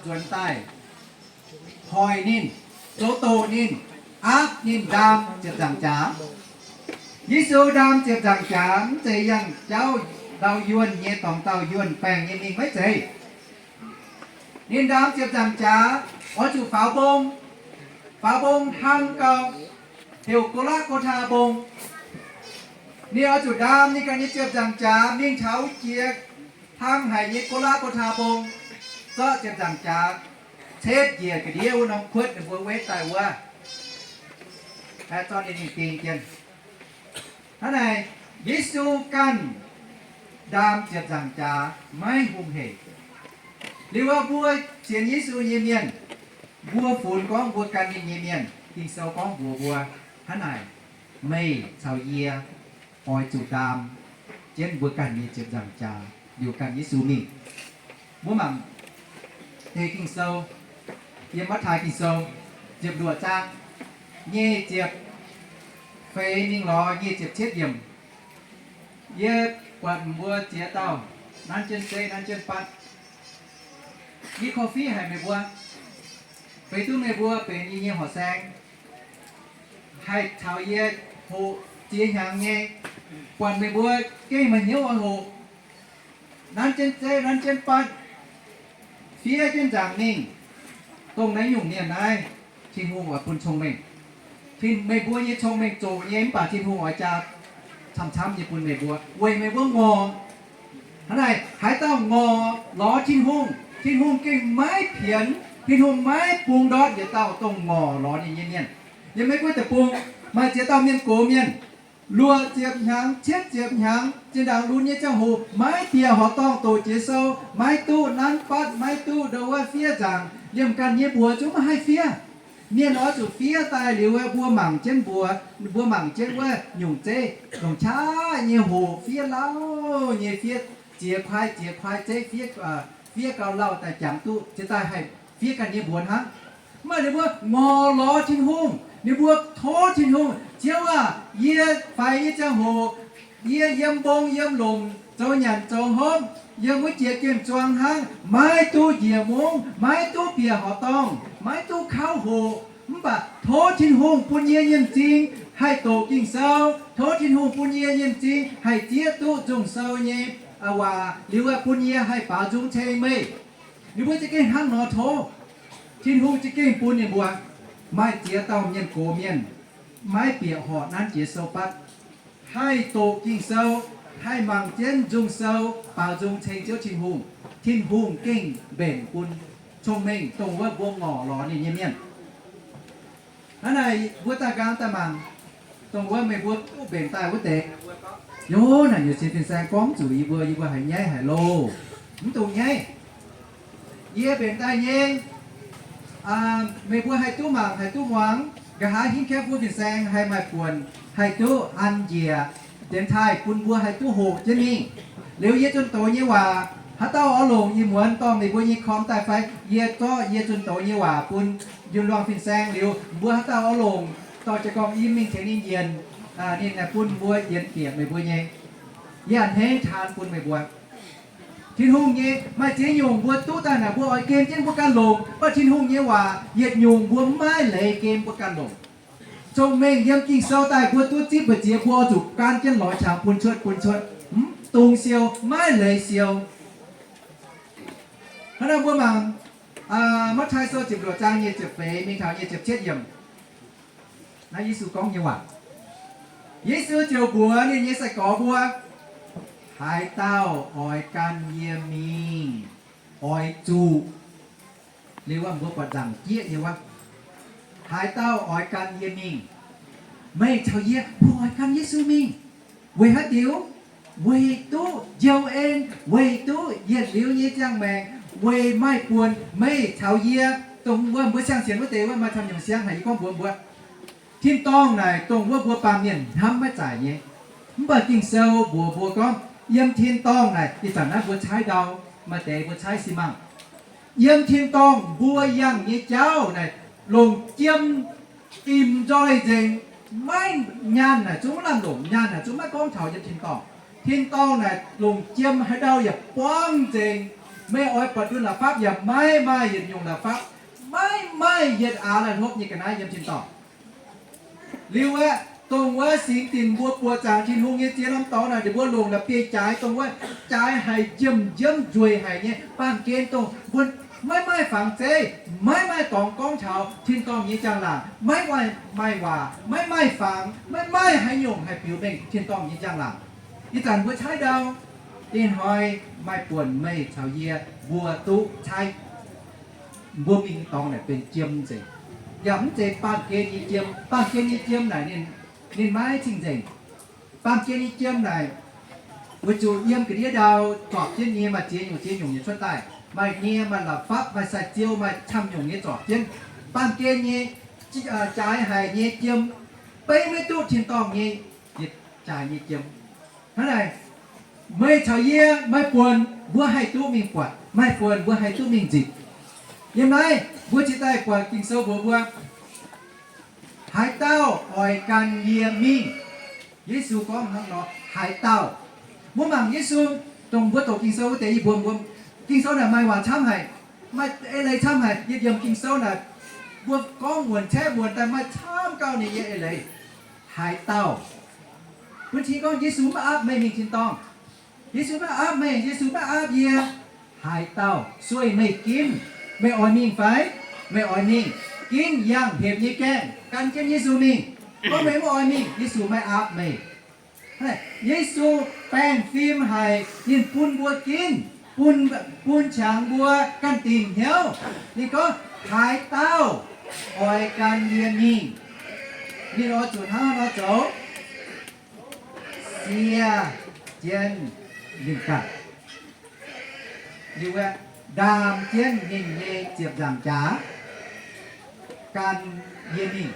nzuonx daaih, hoic ninh, zoux doqc ninh, aapv ninh ndaam ziepc nzaangc jaax. Yesu ndaam ziepc nzaangc jaax mv zeiz yangh jauv ndau yuonh nyei dorngx dauh yuonh baengc nyei mingh, maiv zeiz. Ninh ndaam ziepc nzaangc jaax oix zuqc faaux mbong, faaux mbong hlang gau, heuc Go^laa^go^taa Mbong. Ninh oix zuqc ndaam ninh ganh nyei ziepc nzaangc jaax mingh taux wuov jiex hlang haic nyei Go^laa^go^taa Mbong, zorqv ziepc nzaangc jaax cetv njiec ga'ndiev wuov norm kuotv ninh mbuo wetv daaih wuov, zorqv ninh mingh ding jienv. Hnangv naaic, Yesu ganh ndaam ziepc nzaangc jaax maiv hungh hec. Liuz wuov, mbuo sienx Yesu nyei mienh, mbuo funx gorngv mbuo gan ninh nyei mienh, Ging-Sou gorngv mbuox mbuo hnangv naaic, meih caux yie oix zuqc ndaam jienv mbuo ganh nyei ziepc nzaangc jaax liuz gan Yesu mingh. Mbuo mangc deix Ging-Sou, yiem Matv^taai Ging-Sou ziepc luoqc zaang, nyic ziepc feix mingh lorz nyic ziepc cietv yiemc. Yie buatc mbuo ziex dauh nanv jienv zeiv, nanv jienv batv. Yie korv-fiqv haic meih mbuo, feix duqv meih mbuo benx yie nyei horqc saeng, haih caux yie hoqc ziex hnyangx nyei. Buatc meih mbuo gengh maaih hnyouv oix hoqc, nanv jienv zeiv, nanv jienv batv, fiev jienv nzaangc mingh, dongh naaiv nyungc mienh naaiv, Tin-Hungh oix bun cong-mengh. Tin, meih mbuo nyei cong-mengh zoqc nyei, mv baac Tin-Hungh oix jaa camv-camv nyei bun meih mbuo weic meih mbuo ngorc. Hnangv naaic, haaix dauh ngorc lorz Tin-Hungh, Tin-Hungh gengh maiv pienx, Tin-Hungh maiv bungx ndortv yietc dauh dongh ngorc lorz ninh nyei mienh. Yiem Meiv Guoqv deic-bung maaih ziex dauh mienh gox mienh, luoqc ziepc hnyangx, cietv ziepc hnyangx, zinh ndaangc lunx nyei ziangh hoc maiv bieqc horqc dorngh doqc jiex sou, maiv duqv nanv batv, maiv duqv ndo wuov fiev nzaangc, liemh ganh nyei mbuox zungv maiv haih fiev. Mienh oix zuqc fiev daaih liuz, mbuo mangc jienv mbuox, mbuo mangc jienv wuov nyungc zeiv longc qaqv nyei hoqc, fiev lauh nyei, fiev ziex kuaai ziex kuaai zeiv, fiev, fiev gau lauh daaih jangx duqv, ziouc daaih haih fiev ganh nyei mbuox hnangv. Mv baac ninh mbuo ngorc lorz Tin-Hungh, ninh mbuo tov Tin-Hungh, Ziouv aah! Yie faix nyei ziangh hoc, yie yiem mbong yiem lomc, zoux nyanc zoux hopv, yiem wuov jiex gemh zuang hnangv, maiv duqv njiec mungv, maiv duqv bieqc horqc dorngh, maiv duqv kauv hoqc. Mv baac tov Tin-Hungh bun yie nyei m'zing haih doqc Ging-Sou. Tov Tin-Hungh bun yie nyei m'zing haih zieqv duqv nzungh sou nyei waac liuz, bun yie haih baaux nzung ceng meih. Ninh mbuo za'gengh hnangv nor tov. Tin-Hungh za'gengh bun ninh mbuo. Maaih ziex dauh mienh gox mienh maiv bieqc horqc nanv jiex sou batv, haih doqc Ging-Sou, haih mangc jienv nzungh sou, baaux nzung ceng Ziouv Tin-Hungh. Tin-Hungh gengh mbenc bun cong-mengh dongh wuov mbuo ngorc lorz ninh nyei mienh. Hnangv naaic, mbuo daaih nqaang daaih mangc, dongh wuov meih mbuo duqv mbenc daaih wuov deix. Yov, naaic nyutc cin fin-saeng gorngv zuqc yie mbuo, yie mbuo haiz nyaiv haic loh. Mv dungx nyaiv. Yie mbenc daaih nyei, meih mbuo haih duqv mangc, haih duqv muangx. Nqa'haav hingv kaeqv buo fin-saeng haih maaih buonc haih duqv an njiec dienx taaih bun mbuo haih duqv hoqc jienv mingh. Liuz yie zunh doz nyei waac, haaix dauh oix longc ih muonz dorh meih mbuo nyei com daaih fai yie zorqv yie zunh doz nyei waac bun Yunh Luangh fin-saeng liuz, mbuo haaix dauh oix longc dorh jiez gorngv yie mingh tengx ninh yienc, ninh bun mbuo yienc bieqc meih mbuo nyei. Yie a'hneiv taan bun meih mbuo. Tin-Hungh nyei maaih ziex nyungc mbuo duqv daaih naaic mbuo oix gem jienv mbuo ganh longc, mv baac Tin-Hungh nyei waac yietc nyungc mbuo maiv leiz gem mbuo ganh longc. Cong-mengh yiem Ging-Sou daaih mbuo duqv zipv mbu'ziex mbuo oix zuqc gaanv jienv lorz qangx bun cuotv, bun cuotv. Mv dungx siou, maiv leiz siou. Hnangv naaiv mbuo mangc Matv^tai Sou ziepc luoqc zaang nyic ziepc feix mingh taux nyic ziepc cietv yiemc. Naaiv Yesu gorngv nyei waac. Yesu ziouc mbuox ninh nyei sai-gorx mbuo, haaix dauh oix gan yie mingh, oix zuqc, liuz mbuo buatc nzaangc jieqv nyei wuov, haaix dauh oix gan yie mingh, meih caux yie mbuo oix gan Yesu mingh. Weic haaix diuc? Weic duqv njoux en, weic duqv yietc liuz nyei ziangh maengc, weic maaih buonc meih caux yie. Dongh wuov mbuo siang-sienx wuov deix wuov maaih camv nyungc siang haic, yie gorngv mbuox mbuo, tin-dorngh naaic dongh wuov mbuo baamh mienh hnamv maiv zaaic nyei. Mv baac Ging-Sou mbuox mbuo gorngv, yiem tin-dorngh naaic, ih zanc naaiv mbuo caaiv ndau, maaih deix mbuo caaiv xi mangh. Yiem tin-dorngh mbuo yangh nyei jauv naaic longc jiem im nzoih nzengc. Maiv, nyaanh naaic zungv maiv lamh longc, nyaanh naaic zungv maiv gorngv taux yiem tin-dorngh. Tin-dorngh naaic longc jiem haaix ndau yaac buangv nzengc. Meih oix buatc ndunh la'fapv yaac maiv maaih yietc nyungc la'fapv, maiv maaih yietc aax la'hnopv nyei ga'naaiv yiem tin-dorngh. Liuz aeqv, dongh wuov singx dinc mbuo buoqc zaangc Tin-Hungh nyei ziex norm dorngx naaic, ninh mbuo longc la'bieiv-jaaix, dongh wuov jaaix haic, njiemv njiemv nzueic haic nyei baamh gen, dongh mbuo maiv maaih fangx zeiv, maiv maaih dorngx gorngv taux tin-dorngh nyei njang-laangc, maiv maaih, maaih waac, maiv maaih fangx, maiv maaih haaix nyungc haih biux mengh tin-dorngh nyei njang-laangc. Ih zanc mbuo caaiv ndau, ih hnoi maaih buonc meih caux yie mbuo duqv caaiv mbuo mingh dorngx naaic benx jiem nzengc. Yaac mv zeiz baamh gen nyei jiem. Baamh gen nyei jiem naaic ninh, ninh maiv cing-nzengc. Baamh gen nyei jiem naaic, weic zuqc yiem ga'ndiev ndau zorpc jienv nie maaih ziex nyungc ziex nyungc nyei cuotv daaih, maaih nie, maaih la'fapv, maaih sai-ziou, maaih camv nyungc nyei zorpc jienv. Baamh gen nyei jaaix haic nyei jiem, beiv maiv duqv tin-dorngh nyei jaaix nyei jiem. Hnangv naaic, meih caux yie maaih buonc mbuo haih duqv mingh buatc, maaih buonc mbuo haih duqv mingh nzipc. Yiem naaiv mbuo cingx daaih buatc Ging-Sou mbuox mbuo, haaix dauh oix gan yie mingh. Yesu gorngv hnangv nor, haaix dauh. Mbuo mangc Yesu, dongh mbuo doqc Ging-Sou wuov deix, yie mbuo, mbuo, Ging-Sou naaic maaih waac camv haic, maaih eix leiz camv haic. Yiem Ging-Sou naaic mbuo gorngv muonc caeqv muonc daaih maaih camv gauh ninh nyei eix leiz. Haaix dauh. Bun cing gorngv Yesu maiv aapv meih mingh tin-dorngh. Yesu maiv aapv meih, Yesu maiv aapv yie. Haaix dauh sueih meih ginv, meih oix mingh fai? Meih oix mingh, ginv yangh hepc nyei gaengh gan jienv Yesu mingh. Gorngv meih maiv oix mingh, Yesu maiv aapv meih. Yesu baengh fim haic, ninh bun mbuo ginv, bun, bun qangx mbuo ganh dingc hnyouv. Ninh gorngv, haaix dauh oix gan yie mingh, ninh oix zuqc hnangv haaix nor zoux? Sie jienv ninh ganh, liuz aeqv, ndaam jienv ninh nyei ziepc nzaangc jaax gan yie mingh.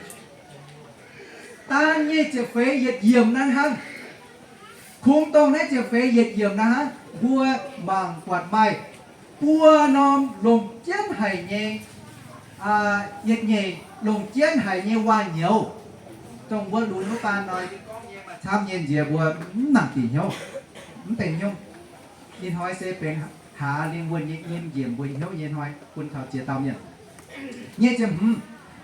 Daan nyei ziepc feix yietc yiemc naaiv hnangv. Kungx dongh naaiv ziepc feix yietc yiemc naaiv hnangv, mbuo mangc buatc maaih buo norm longc jienv haic nyei, yietc nyeic longc jienv haic nyei waac-nyouz. Dongh mbuo lunx wuov baan nor, yie gorngv nyei maaih camv nyei nziex mbuo mv nangc dingc hnyouv, mv benx hnyouv. Ih hnoi se benx hlaax lingh wuonh nyei nyim njiec mbuo hnyouv nyei hnoi bun taux ziex dauh mienh. Nyic ziepc hmz,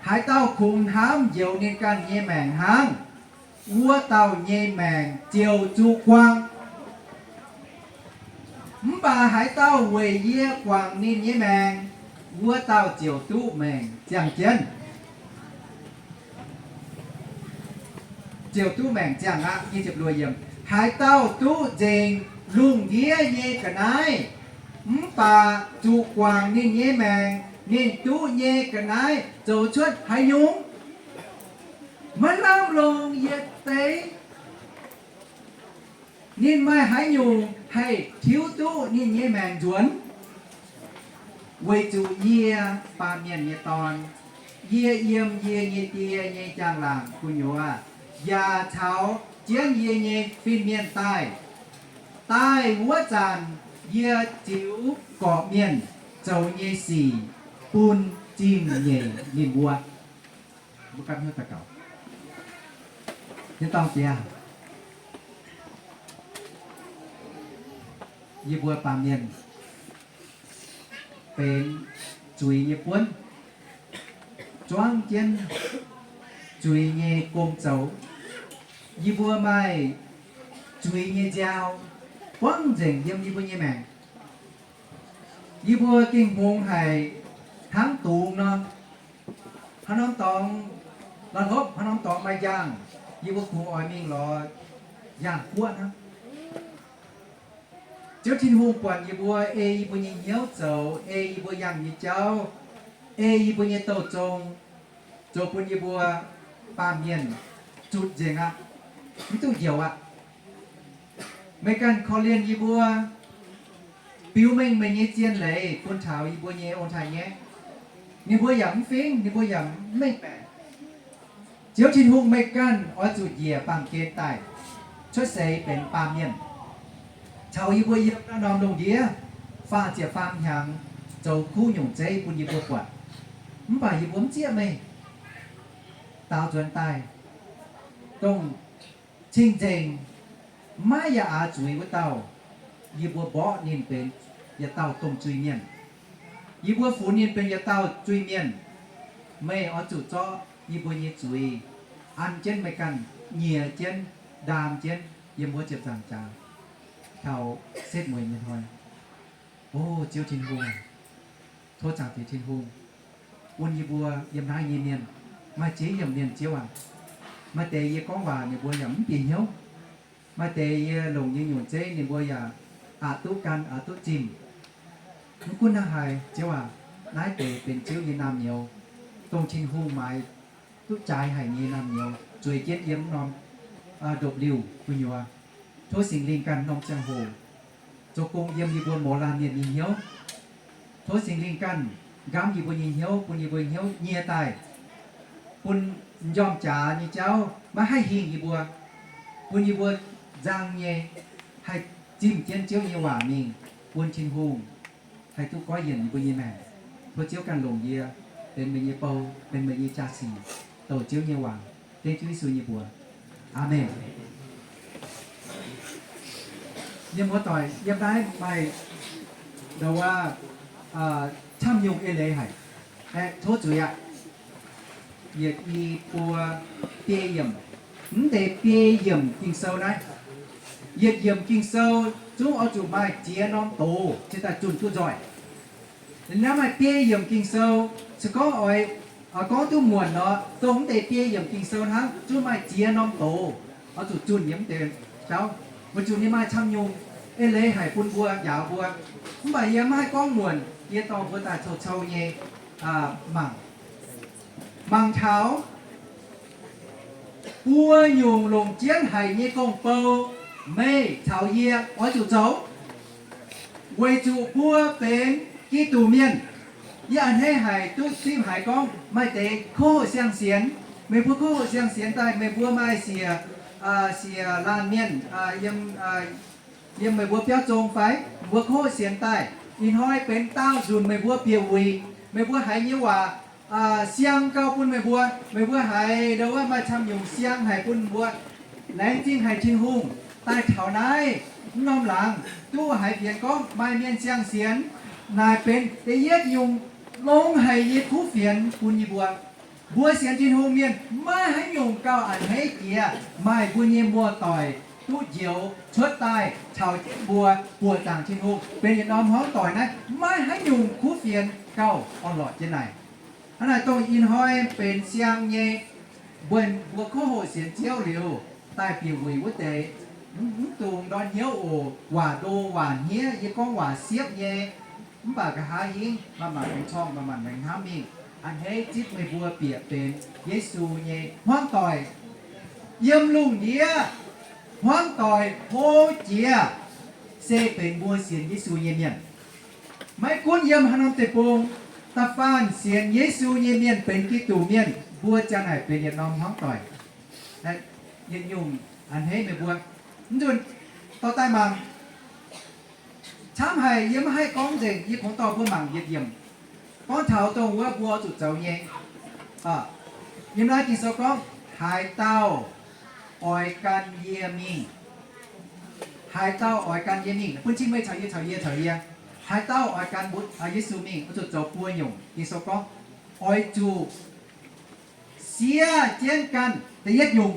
haaix dauh kungx hnamv njoux ninh ganh nyei maengc hnangv, wuov dauh nyei maengc ziouc zuqc guangc. Mv baac haaix dauh weic yie guangc ninh nyei maengc, wuov dauh ziouc duqv maengc ziangh jienv. Ziouc duqv maengc ziangh aqv. Haaix dauh duqv nzengc lungh ndiev nyei ga'naaiv, mv baac zuqc guangc ninh nyei maengc, ninh duqv nyei ga'naaiv zoux cuotv haaix nyungc? Maiv lamh longc yietc deix. Ninh maaih haaix nyungc haih tiuv duqv ninh nyei maengc nzuonx? Weic zuqc yie, Baamh Mienh nyei Dorn, yie yiem yie nyei Die nyei njang-laangc gu'nyuoz, yaac caux jienv yie nyei fin-mienh daaih. Daaih wuov zanc yie ziux gorqv-mienh zoux nyei sic bun zingh nyeic ninh mbuo. Mbuo gapv hnyouv daux gaux. Yie dorng bieqc, yie mbuo baamh mienh benx zuiz nyei buonv, zuangv jienv zuiz nyei gong zoux. Yie mbuo maaih zuiz nyei nziaaux buangv nzengc yiem yie mbuo nyei maengc. Yie mbuo gengh hngongx haic hnangv dungz nor. Haaix norm dorngx la'hlopv, haaix norm dorngx maaih njaangh, yie mbuo kungx oix mingh lorz njaangh guoqv hnangv. Ziouv Tin-Hungh buatc yie mbuo ei yie mbuo nyei hnyouv zoux, ei yie mbuo yangh nyei jauv, ei yie mbuo nyei douh zong, zoux bun yie mbuo baamh mienh zutc nzengc aqv, mv duqv njoux aqv. Meih ganh korv-lienh yie mbuo, biux mengh meih nyei zien leiz bun taux yie mbuo nyei ong-taaix-ngaeqv. Ninh mbuo yaac mv fingx, ninh mbuo yaac mv mengh baeqc. Ziouv Tin-Hungh, meih ganh oix zuqc njiec baamh gen daaih, cuotv seix benx baamh mienh, caux yie mbuo yiem naaiv norm lungh ndiev faah ziepc faam hnyangx, zoux kuv nyungc zeiv bun yie mbuo buatc. Mv baac yie mbuo mv zieqv meih, daaux nzuonx daaih, dongh cing-nzengc, maiv yaac aax zuiz wuov dauh, yie mbuo mborqv ninh benx yietc dauh domh zuiz-mienh. Yie mbuo funx ninh benx yietc dauh zuiz-mienh. Meih oix zuqc zorqv yie mbuo nyei zuiz an jienv meih ganh nyiex jienv, ndaam jienv yiem wuov ziepc nzaangc jaax taux setv mueiz nyei hnoi. O Ziouv Tin-Hungh, tov zaangc Diex Tin-Hungh bun yie mbuo yiem naaiv nyei mienh maaih ziex yiemc mienh, Ziouv aac. Maaih deix yie gorngv waac ninh mbuo yaac mv bieqc hnyouv. Maaih deix yie longc nyei nyungc zeiv ninh mbuo yaac aqc duqv gan, aqc duqv zimh. Mv gunv hnangv haaix, Ziouv aac, naaiv deix benx Ziouv nyei naamh nyouz, dongh Tin-Hungh maaiz duqv jaaix haic nyei naamh nyouz zueiz jienv yiem norm ndopv-liuh gu'nyuoz. Tov Singx Lingh ganh norm ziangh hoc zoux gong yiem yie mbuo mouz laanh mienh nyei hnyouv. Tov Singx Lingh ganh nqamv yie mbuo nyei hnyouv, bun yie mbuo hnyouv nyie daaih, bun m'njormh jaax nyei jauv maiv haih hingh yie mbuo, bun yie mbuo nzang nyei haih zimh jienv Ziouv nyei waac mingh, bun Tin-Hungh haih duqv goiv yienc yie mbuo nyei maengc. Tov Ziouv ganh longc yie benx meih nyei bou, benx meih nyei jaa-sic, douc Ziouv nyei waac, dengv Ziouv Yesu nyei mbuox. Aamen. Mienh muoz-doic, yiem naaiv maaih ndau wuov camv nyungc eix leiz haic. Aeqv, tov zuiz aqv. Yietc i buo biei yiemc. Mv deix biei yiemc Ging-Sou naaiv, yietc yiemc Ging-Sou zungv oix zuqc maaih ziex norm doz cingx daaih zunh duqv nzoih. Naaiv maaih biei yiemc Ging-Sou, se gorngv oix gorngv duqv muonc nor, dongh mv deix biei yiemc Ging-Sou hnangv zungv maaih ziex norm doz oix zuqc zunh yiem mv deix jauv. Weic zuqc ninh maaih camv nyungc eix leiz haic bun mbuo njaaux mbuo. Mv baac yie maiv haih gorngv muonc, yie dorh mbuo daaih cou-cou nyei mangc. Mangc taux buo nyungc longc jienv haic nyei gong-bou, meih caux yie oix zuqc zoux, weic zuqc mbuo benx Giduc mienh. Yie a'hneiv haic duqv zipv haiz gorngv maaih deix kov hoqc siang-sienx. Meih mbuo kov hoqc siang-sienx daaih, meih mbuo maaih siec, siec laanh mienh yiem meih mbuo biauv zong fai? Mbuo kov hoqc sienx daaih, ih hnoi benx daauh nzunc meih mbuo bieqc wuic, meih mbuo haiz nyei waac siang gauh bun meih mbuo, meih mbuo haiz ndau wuov maaih camv nyungc siang haic bun mbuo. Laengz zingh haic Tin-Hungh, daaih taux naaiv mv norm laangz duqv haiz fienx gorngv maaih mienh siang-sienx. Naaic benx da'yietv nyungc longx haic nyei kuv fienx bun yie mbuo. Mbuo sienx Tin-Hungh mienh maiv haaix nyungc gauh a'hneiv jiex maaih mbuo nyei muoz-doic duqv njoux cuotv daaih caux jienv mbuo buoqc zaangc Tin-Hungh benx yietc norm hmuangv doic naaiv, maiv haaix nyungc kuv fienx gauh orn-lorqc jienv naaic. Hnangv naaic dongh ih hnoi benx siang nyei, mbuo, mbuo kov hoqc sienx Ziouv liuz, daaih bieqc wuic wuov deix, mv dungx ndortv hnyouv oc. Waac ndo waac hniev, yie gorngv waac siepv nyei, mv baac nqa'haav hingv maaih maanc maengx corngh, maaih maanc maengx hnamv mingh. A'hneiv zipv meih mbuo bieqc benx Yesu nyei hmuangv doic. Yiem lungh ndiev hmuangv doic hlo jiex se benx mbuo sienx Yesu nyei mienh. Maiv gunv yiem haaix norm deic-bung, da'faanh sienx Yesu nyei mienh benx Giduc mienh, mbuo ziang naaic benx yietc norm hmuangv doic. Yietc nyungc a'hneiv meih mbuo. Mv nzunc dorh daaih mangc. Camv haic, yie maiv haih gorngv nzengc, yie kungx dorh mbuo mangc yietc yiemc. Gorngv taux dongh wuov mbuo zuqc zoux nyei. Yiem naaiv Ging-Sou gorngv, haaix dauh oix gan yie mingh, haaix dauh oix gan yie mingh, bun cing meih caux yie, caux yie, caux yie, haaix dauh oix gan mbuo, Yesu mingh, oix zuqc zoux buo nyungc. Ging-Sou gorngv, oix zuqc siev jienv ganh. Da'yietv nyungc,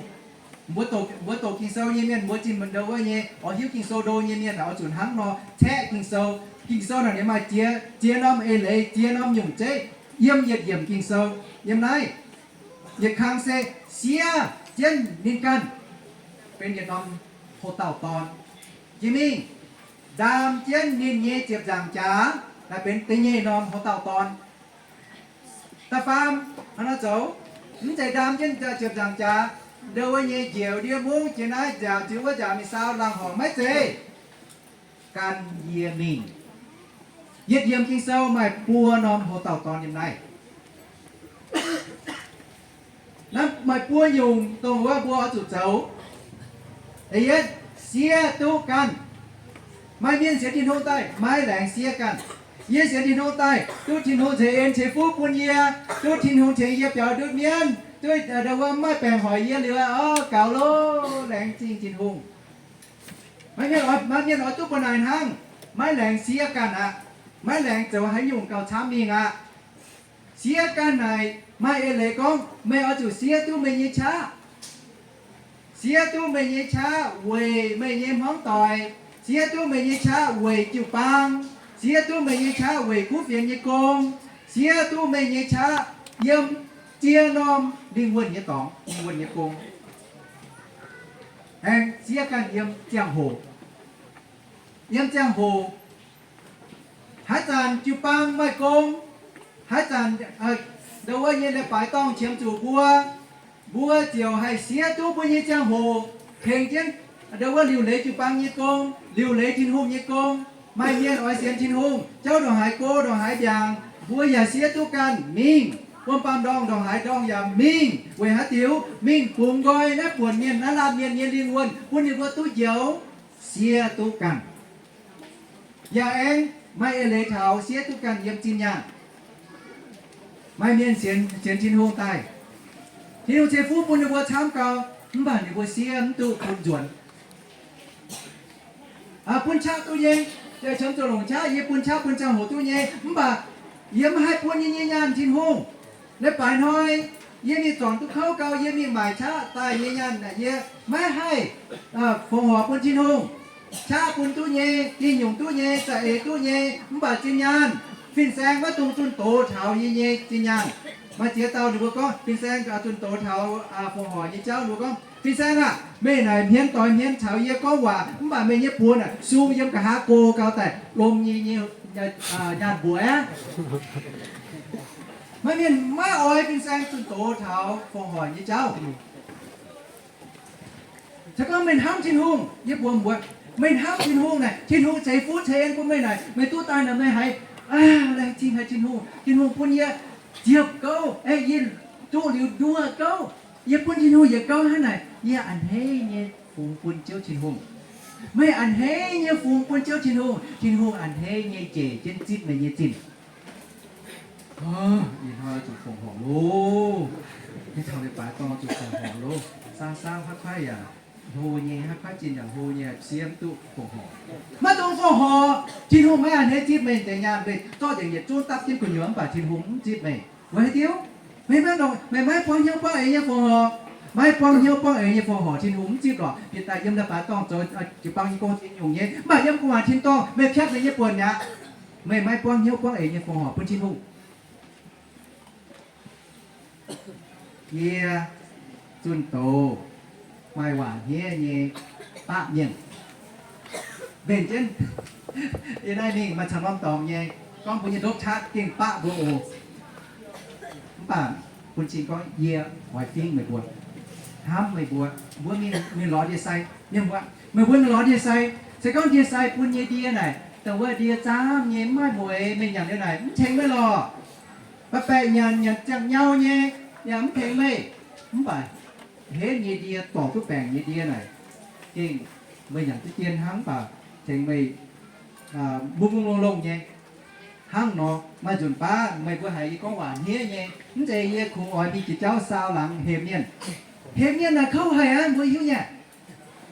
mbuo doqc, mbuo doqc Ging-Sou nyei mienh, mbuo zinh ndou wuov nyei, oix hiuv Ging-Sou ndo nyei mienh oix zuqc hnangv nor caeqv Ging-Sou. Ging-Sou naaic ninh maaih ziex, ziex norm eix leiz, ziex norm nyungc zeiv yiem yietc yiemc Ging-Sou. Yiem naaiv yietc kang se siev jienv ninh ganh, benx yietc norm houx-dauh dorn. Jiex mingh, ndaam jienv ninh nyei ziepc nzaangc jaax, naaic benx da'nyeic norm houx-dauh dorn. Da'faam, hnangv naaiv zoux, mv zeiz ndaam jienv ziepc nzaangc jaax, ndou wuov nyei njoux ndiev mungv jiex naaiv nziaauc jiex wuov nziaauc mingh saau laangh horngc, maiv zeiz. Gan yie mingh. Yietc yiemc Ging-Sou maaih buo norm houx-dauh dorn yiem naaiv. Naaiv maaih buo nyungc dongh wuov mbuo oix zuqc zoux. Da'yietv, siev duqv ganh. Maaih mienh sienx Tin-Hungh daaih maiv laengz siev ganh. Yie sienx Tin-Hungh daaih duqv Tin-Hungh ceix en ceix fuqv bun yie, duqv Tin-Hungh tengx yie biaux ndutv mienv, duqv ndau wuov maiv baengc hoic yie liuz, o, gaux loh, laengz zingh Tin-Hungh. Maaih mienh oix, maaih mienh oix duqv mbuo naaic hnangv. Maiv laengz siev ganh aqv. Maiv laengz zoux haaix nyungc gauh camv mingh aqv. Siev ganh naaic maaih eix leiz gorngv meih oix zuqc siev duqv meih nyei qaqv, siev duqv meih nyei qaqv weic meih nyei hmuangv doic, siev duqv meih nyei qaqv weic jiu-baang, siev duqv meih nyei qaqv weic kuv fienx nyei gong, siev duqv meih nyei qaqv yiem ziex norm lingh wuonh nyei dorngx, lingh wuonh nyei gong. Aengx siev ganh yiem ziangh hoc. Yiem ziangh hoc, haaix zanc jiu-baang maaih gong, haaix zanc ndau wuov nyei leiz-baaix dorngh qiemx zuqc mbuo, mbuo ziouc haih siev duqv mbuo nyei ziangh hoc tengx jienv ndau wuov liuc leiz jiu-baang nyei gong, liuc leiz Tin-Hungh nyei gong. Maaih mienh oix sienx Tin-Hungh, jauv ndongc haaix go, ndongc haaix ndiangx, mbuo yaac siev duqv ganh mingh. Wuom baamh ndorngh ndongc haaix ndorngh yaac mingh. Weic haaix diuc? Mingh bungx nqoi naaiv buonc mienh, naaiv laanh mienh nyei lingh wuonh, bun ninh mbuo duqv njoux, siev duqv ganh. Yaac aengx maaih eix leiz taux siev duqv ganh yiem zinh nyaanh. Maaih mienh sienx, sienx Tin-Hungh daaih, Tin-Hungh ceix fuqv bun ninh mbuo camv gau, mv baac ninh mbuo siev mv duqv bun nzuonx. Bun qaqv duqv nyei, qiemx zuqc longc qaqv, yie bun qaqv bun ziangh hoc duqv nyei, mv baac yie mv haih bun yie nyei nyaanh Tin-Hungh. Leiz-baaix hnoi yie mingh zornc duqv kouv gau, yie mingh maaic qaqv daaih nyei nyaanh, yie maiv haih fongc horc bun Tin-Hungh. Qaqv bun duqv nyei, gengh nyungc duqv nyei, za'eix duqv nyei, mv baac zinh nyaanh fin-saeng maiv dungx zunh doz taux yie nyei zinh nyaanh. Maaih ziex dauh ninh mbuo gorngv fin-saeng zunh doz taux fongc horc nyei jauv, ninh mbuo gorngv, Fin-saeng aah, meih naaic hmien doix hmien caux yie gorngv waac, mv baac meih nyei buonc aah, sung yiem nqa'haav go gau daaih lom nyei, nyei nyaanh mbuox aqv. Maiv mienh maiv oix fin-saeng zunh doz taux fongc horc nyei jauv. Se gorngv meih hnamv Tin-Hungh, yie mbuox mbuox, meih hnamv Tin-Hungh naaic, Tin-Hungh ceix fuqv ceix en bun meih naaic, meih duqv daaih naaic meih haiz, laengz zingh haic Tin-Hungh, Tin-Hungh bun yie ziepc gouv, yie duqv liuz nduoh gouv, yie bun Tin-Hungh yietc gouv hnangv naaic, yie a'hneiv nyei fungx bun Ziouv Tin-Hungh. Meih a'hneiv nyei fungx bun Ziouv Tin-Hungh, Tin-Hungh a'hneiv nyei njiec jienv zipv meih nyei zinh. Ih hnoi zuqc fongc horc loh. Ih taux leiz-baaix dorngh zuqc fongc horc loh. Saang saang haaix kuaaiv yaac hlo nyei, haaix kuaaiv zinh yaac hlo nyei, siev mv duqv fongc horc. Maiv dungx fongc horc. Tin-Hungh maiv a'hneiv zipv meih deix nyaanh, meih zorqv nzengc yietc zungv dapv jienv gu'nyuoz mv baac Tin-Hungh mv zipv meih. Weic haaix diuc? Meih maiv, meih maiv buangv hnyouv buangv eix nyei fongc horc. Maiv buangv hnyouv buangv eix nyei fongc horc Tin-Hungh mv zipv lorqc. Bieqc daaih yiem leiz-baaix dorngh zoux jiu-baang nyei gong ziex nyungc nyei, mv baac yiem gu'nguaaic tin-dorngh meih piatv meih nyei buonc mi'aqv. Meih maiv buangv hnyouv buangv eix nyei fongc horc bun Tin-Hungh. Yie zunh doz maaih waac hniev nyei baqv mienh. Mbenc jienv, yie naaiv mingh maaih caux norm dorngx nyei, gorngv mbuo nyei ndopv qaqv gengh baqv mbuo oc. Mv baac bun cing gorngv yie oix fingv meih mbuo, hnamv meih mbuo, mbuo mingh, mingh lorz ndie-sai. Mienh mbuo, meih mbuo mingh lorz ndie-sai. Se gorngv ndie-sai bun nyei ndie naaic, dongh wuov ndie zaamv nyei, mv maaih mueiz, meih nyanc liuz naaic mv tengx meih lorqc. Baeqc-baeqc nyanc, nyanc ziangh nyau nyei, yaac mv tengx meih. Mv baac henv nyei ndie, dorc duqv baengc nyei ndie naaic, gengh meih nyanc duqv jien hnangv, mv baac tengx meih mungh mungh longh longh nyei. Hnangv nor, maaih nzunc baav meih mbuo haiz yie gorngv waac hniev nyei, mv zeiz yie kungx oix mingh jiex jauv saau laangz hemx mienh. Hemx mienh naaic kouv haic aqv, mbuo hiuv nyei.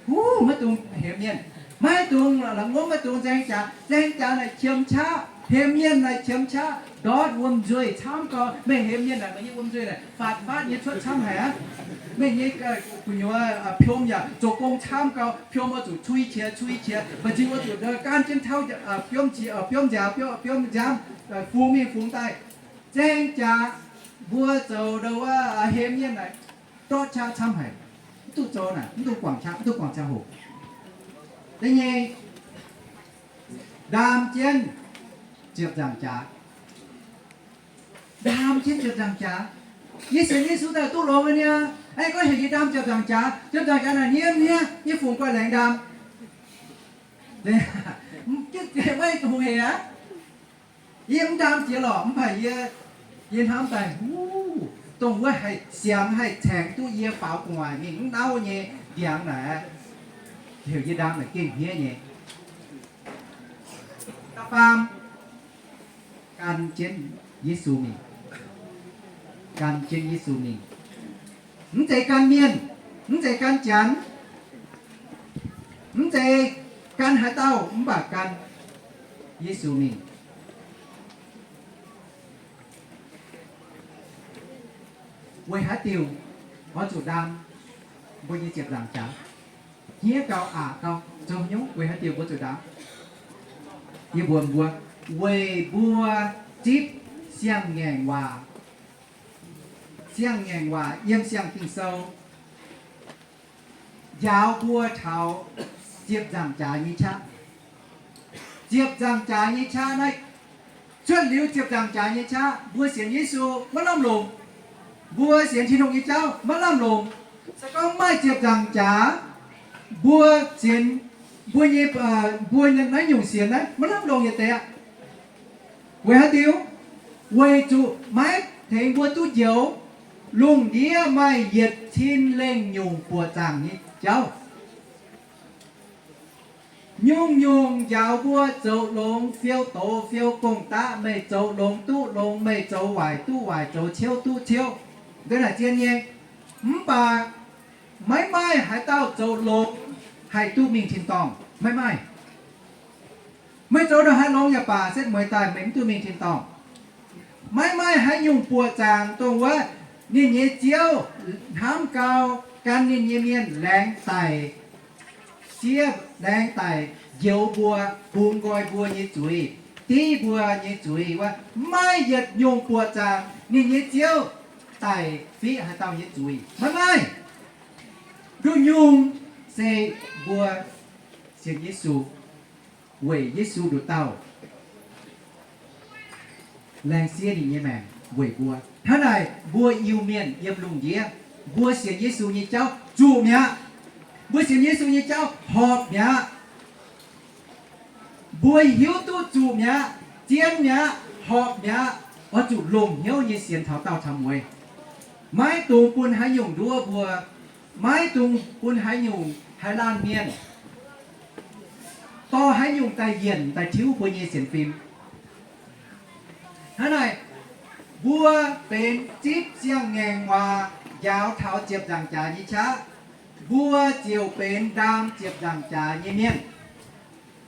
Huv, maiv dungx hemx mienh. Maiv dungx la'ngomv, maiv dungx nzaeng jaax. Nzaeng jaax naaic qiemx qaqv. Hemx mienh naaic qiemx qaqv. Ndortv wuom-nzuih camv gau. Meih hemx mienh naaic, meih nyei wuom-nzuih naaic faatv-faatv nyei cuotv camv haic aqv. Meih nyei gu'nyuoz piom yaac zoux gong camv gau. Piom oix zuqc cui qiex, cui qiex. Maaih zingh oix zuqc gaanv jienv tauv, biomv qiex, biomv nziaaux, biomv nziaamv, fungx mingh fungx daaih. Nzaeng jaax, mbuo zoux ndau wuov hemx mienh naaic, ndortv qaqv camv haic. Mv duqv zoux naaic, mv duqv guangc qaqv, mv duqv guangc ziangh hoc. Da'nyeic, ndaam jienv ziepc nzaangc jaax. Ndaam jienv ziepc nzaangc jaax. Yie sienx Yesu daaih duqv longx nyei. Aengx gorngv heuc yie ndaam ziepc nzaangc jaax, ziepc nzaangc jaax naaic hniev hniev, yie fungc guai laengz ndaam. Maiv dungx hec aqv. Yie mv ndaam jiex lorqc, mv baac yie, yie hnamv daaih, huv, dongh wuov haih siangx haih caengx duqv yie faaux gu'nguaaic mingh mv nauv nyei ndiangx naaic, heuc yie ndaam naaic gengh hniev nyei. Da'faam, gan jienv Yesu mingh. Gan jienv Yesu mingh. Mv zeiz gan mienh, mv zeiz gan Janx, mv zeiz gan haaix dauh, mv baac gan Yesu mingh. Weic haaix diuc oix zuqc ndaam mbuo nyei ziepc nzaangc jaax? Hniev gau, aqc gau, zoux haaix nyungc? Weic haaix diuc mbuo zuqc ndaam? Yie mbuox mbuo, weic mbuo zipv siang-ngaengc waac. Siang-ngaengc waac yiem Siang-Ging-Sou njaaux mbuo taux ziepc nzaangc jaax nyei qaqv. Ziepc nzaangc jaax nyei qaqv naaiv, cuotv liuz ziepc nzaangc jaax nyei qaqv, mbuo sienx Yesu maiv lamh longc. Mbuo sienx Tin-Hungh nyei jauv maiv lamh longc. Se gorngv maaih ziepc nzaangc jaax, mbuo sienx, mbuo nyei, mbuo naaiv nyungc sienx naaiv maiv lamh longc yietc deix aqv. Weic haaix diuc? Weic zuqc maiv tengx mbuo duqv njoux lungh ndiev maaih yietc cin lengh nyungc buoqc zaangc nyei jauv. Nyungc-nyungc njaaux mbuo zoux longx fiou doz fiou gong-daqv, meih zoux longx duqv longx, meih zoux waaic duqv waaic, zoux ciouv duqv ciouv, nduov naaic zien nyei. Mv baac maiv maaih haaix dauh zoux longx haih duqv mingh tin-dorngh. Maiv maaih. Meih zoux ndongc haaix longx yaac baac, setv mueiz daaih meih mv duqv mingh tin-dorngh. Maiv maaih haaix nyungc buoqc zaangc dongh wuov ninh nyei ziouv hnamv gau gan ninh nyei mienh laengz daic, siev laengz daic njoux mbuo, bungx nqoi mbuo nyei zuiz, div mbuo nyei zuiz wuov, maiv maaih yietc nyungc buoqc zaangc ninh nyei ziouv daic fiqv haaix dauh nyei zuiz. Maiv maaih. Nduqc nyungc se mbuo sienx Yesu, weic Yesu nduqc dauh laengz siev ninh nyei maengc weic mbuo. Hnangv naaic mbuo Iu-Mienh yiem lungh ndiev, mbuo sienx Yesu nyei jauv zuqc mi'aqv. Mbuo sienx Yesu nyei jauv horpc mi'aqv. Mbuo hiuv duqv zuqc mi'aqv, zien mi'aqv, horpc mi'aqv, oix zuqc longc hnyouv nyei sienx taux daauh taux mueiz. Maiv dungx bun haaix nyungc nduov mbuo, maiv dungx bun haaix nyungc, haaix laanh mienh, dorh haaix nyungc daaih yienc daaih tiuv mbuo nyei sienx fim. Hnangv naaic, mbuo benx zipv siang-ngaengc waac njaaux taux ziepc nzaangc jaax nyei qaqv, mbuo ziouc benx ndaam ziepc nzaangc jaax nyei mienh,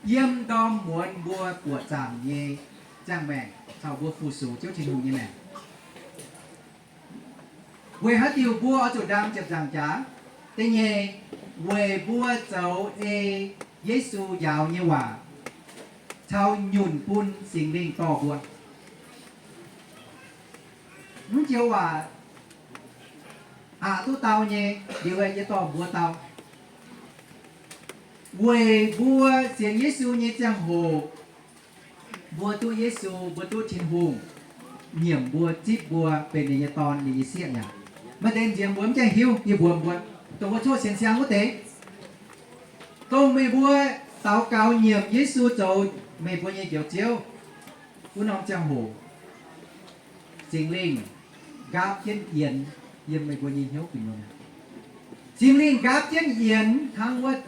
yiem ndorm muonz mbuo buoqc zaangc nyei ziangh maengc caux mbuo fu-sux Ziouv Tin-Hungh nyei maengc. Weic haaix diuc mbuo oix zuqc ndaam ziepc nzaangc jaax? Da'nyeic, weic mbuo zoux ei Yesu njaaux nyei waac caux nyunc bun Singx Lingh dorh mbuo. Mv joux waac aqc duqv dau nyei, liuz yie dorh mbuo dau. Weic mbuo sienx Yesu nyei ziangh hoc, mbuo duqv Yesu, mbuo duqv Tin-Hungh nyiemc mbuo, zipv mbuo benx ninh nyei dorn, ninh nyei sieqv mi'aqv. Maaih deix nziex mbuo mv gaengh hiuv, yie mbuox mbuo, dongh mbuo coqv sienx siang wuov deix, dongh meih mbuo daux gaux nyiemc Yesu zoux meih mbuo nyei Njoux Ziouv wuov norm ziangh hoc, Singx Lingh nqaapv jienv yienx yiem meih mbuo nyei hnyouv gu'nyuoz. Singx Lingh nqaapv jienv yienx hnangv wuov,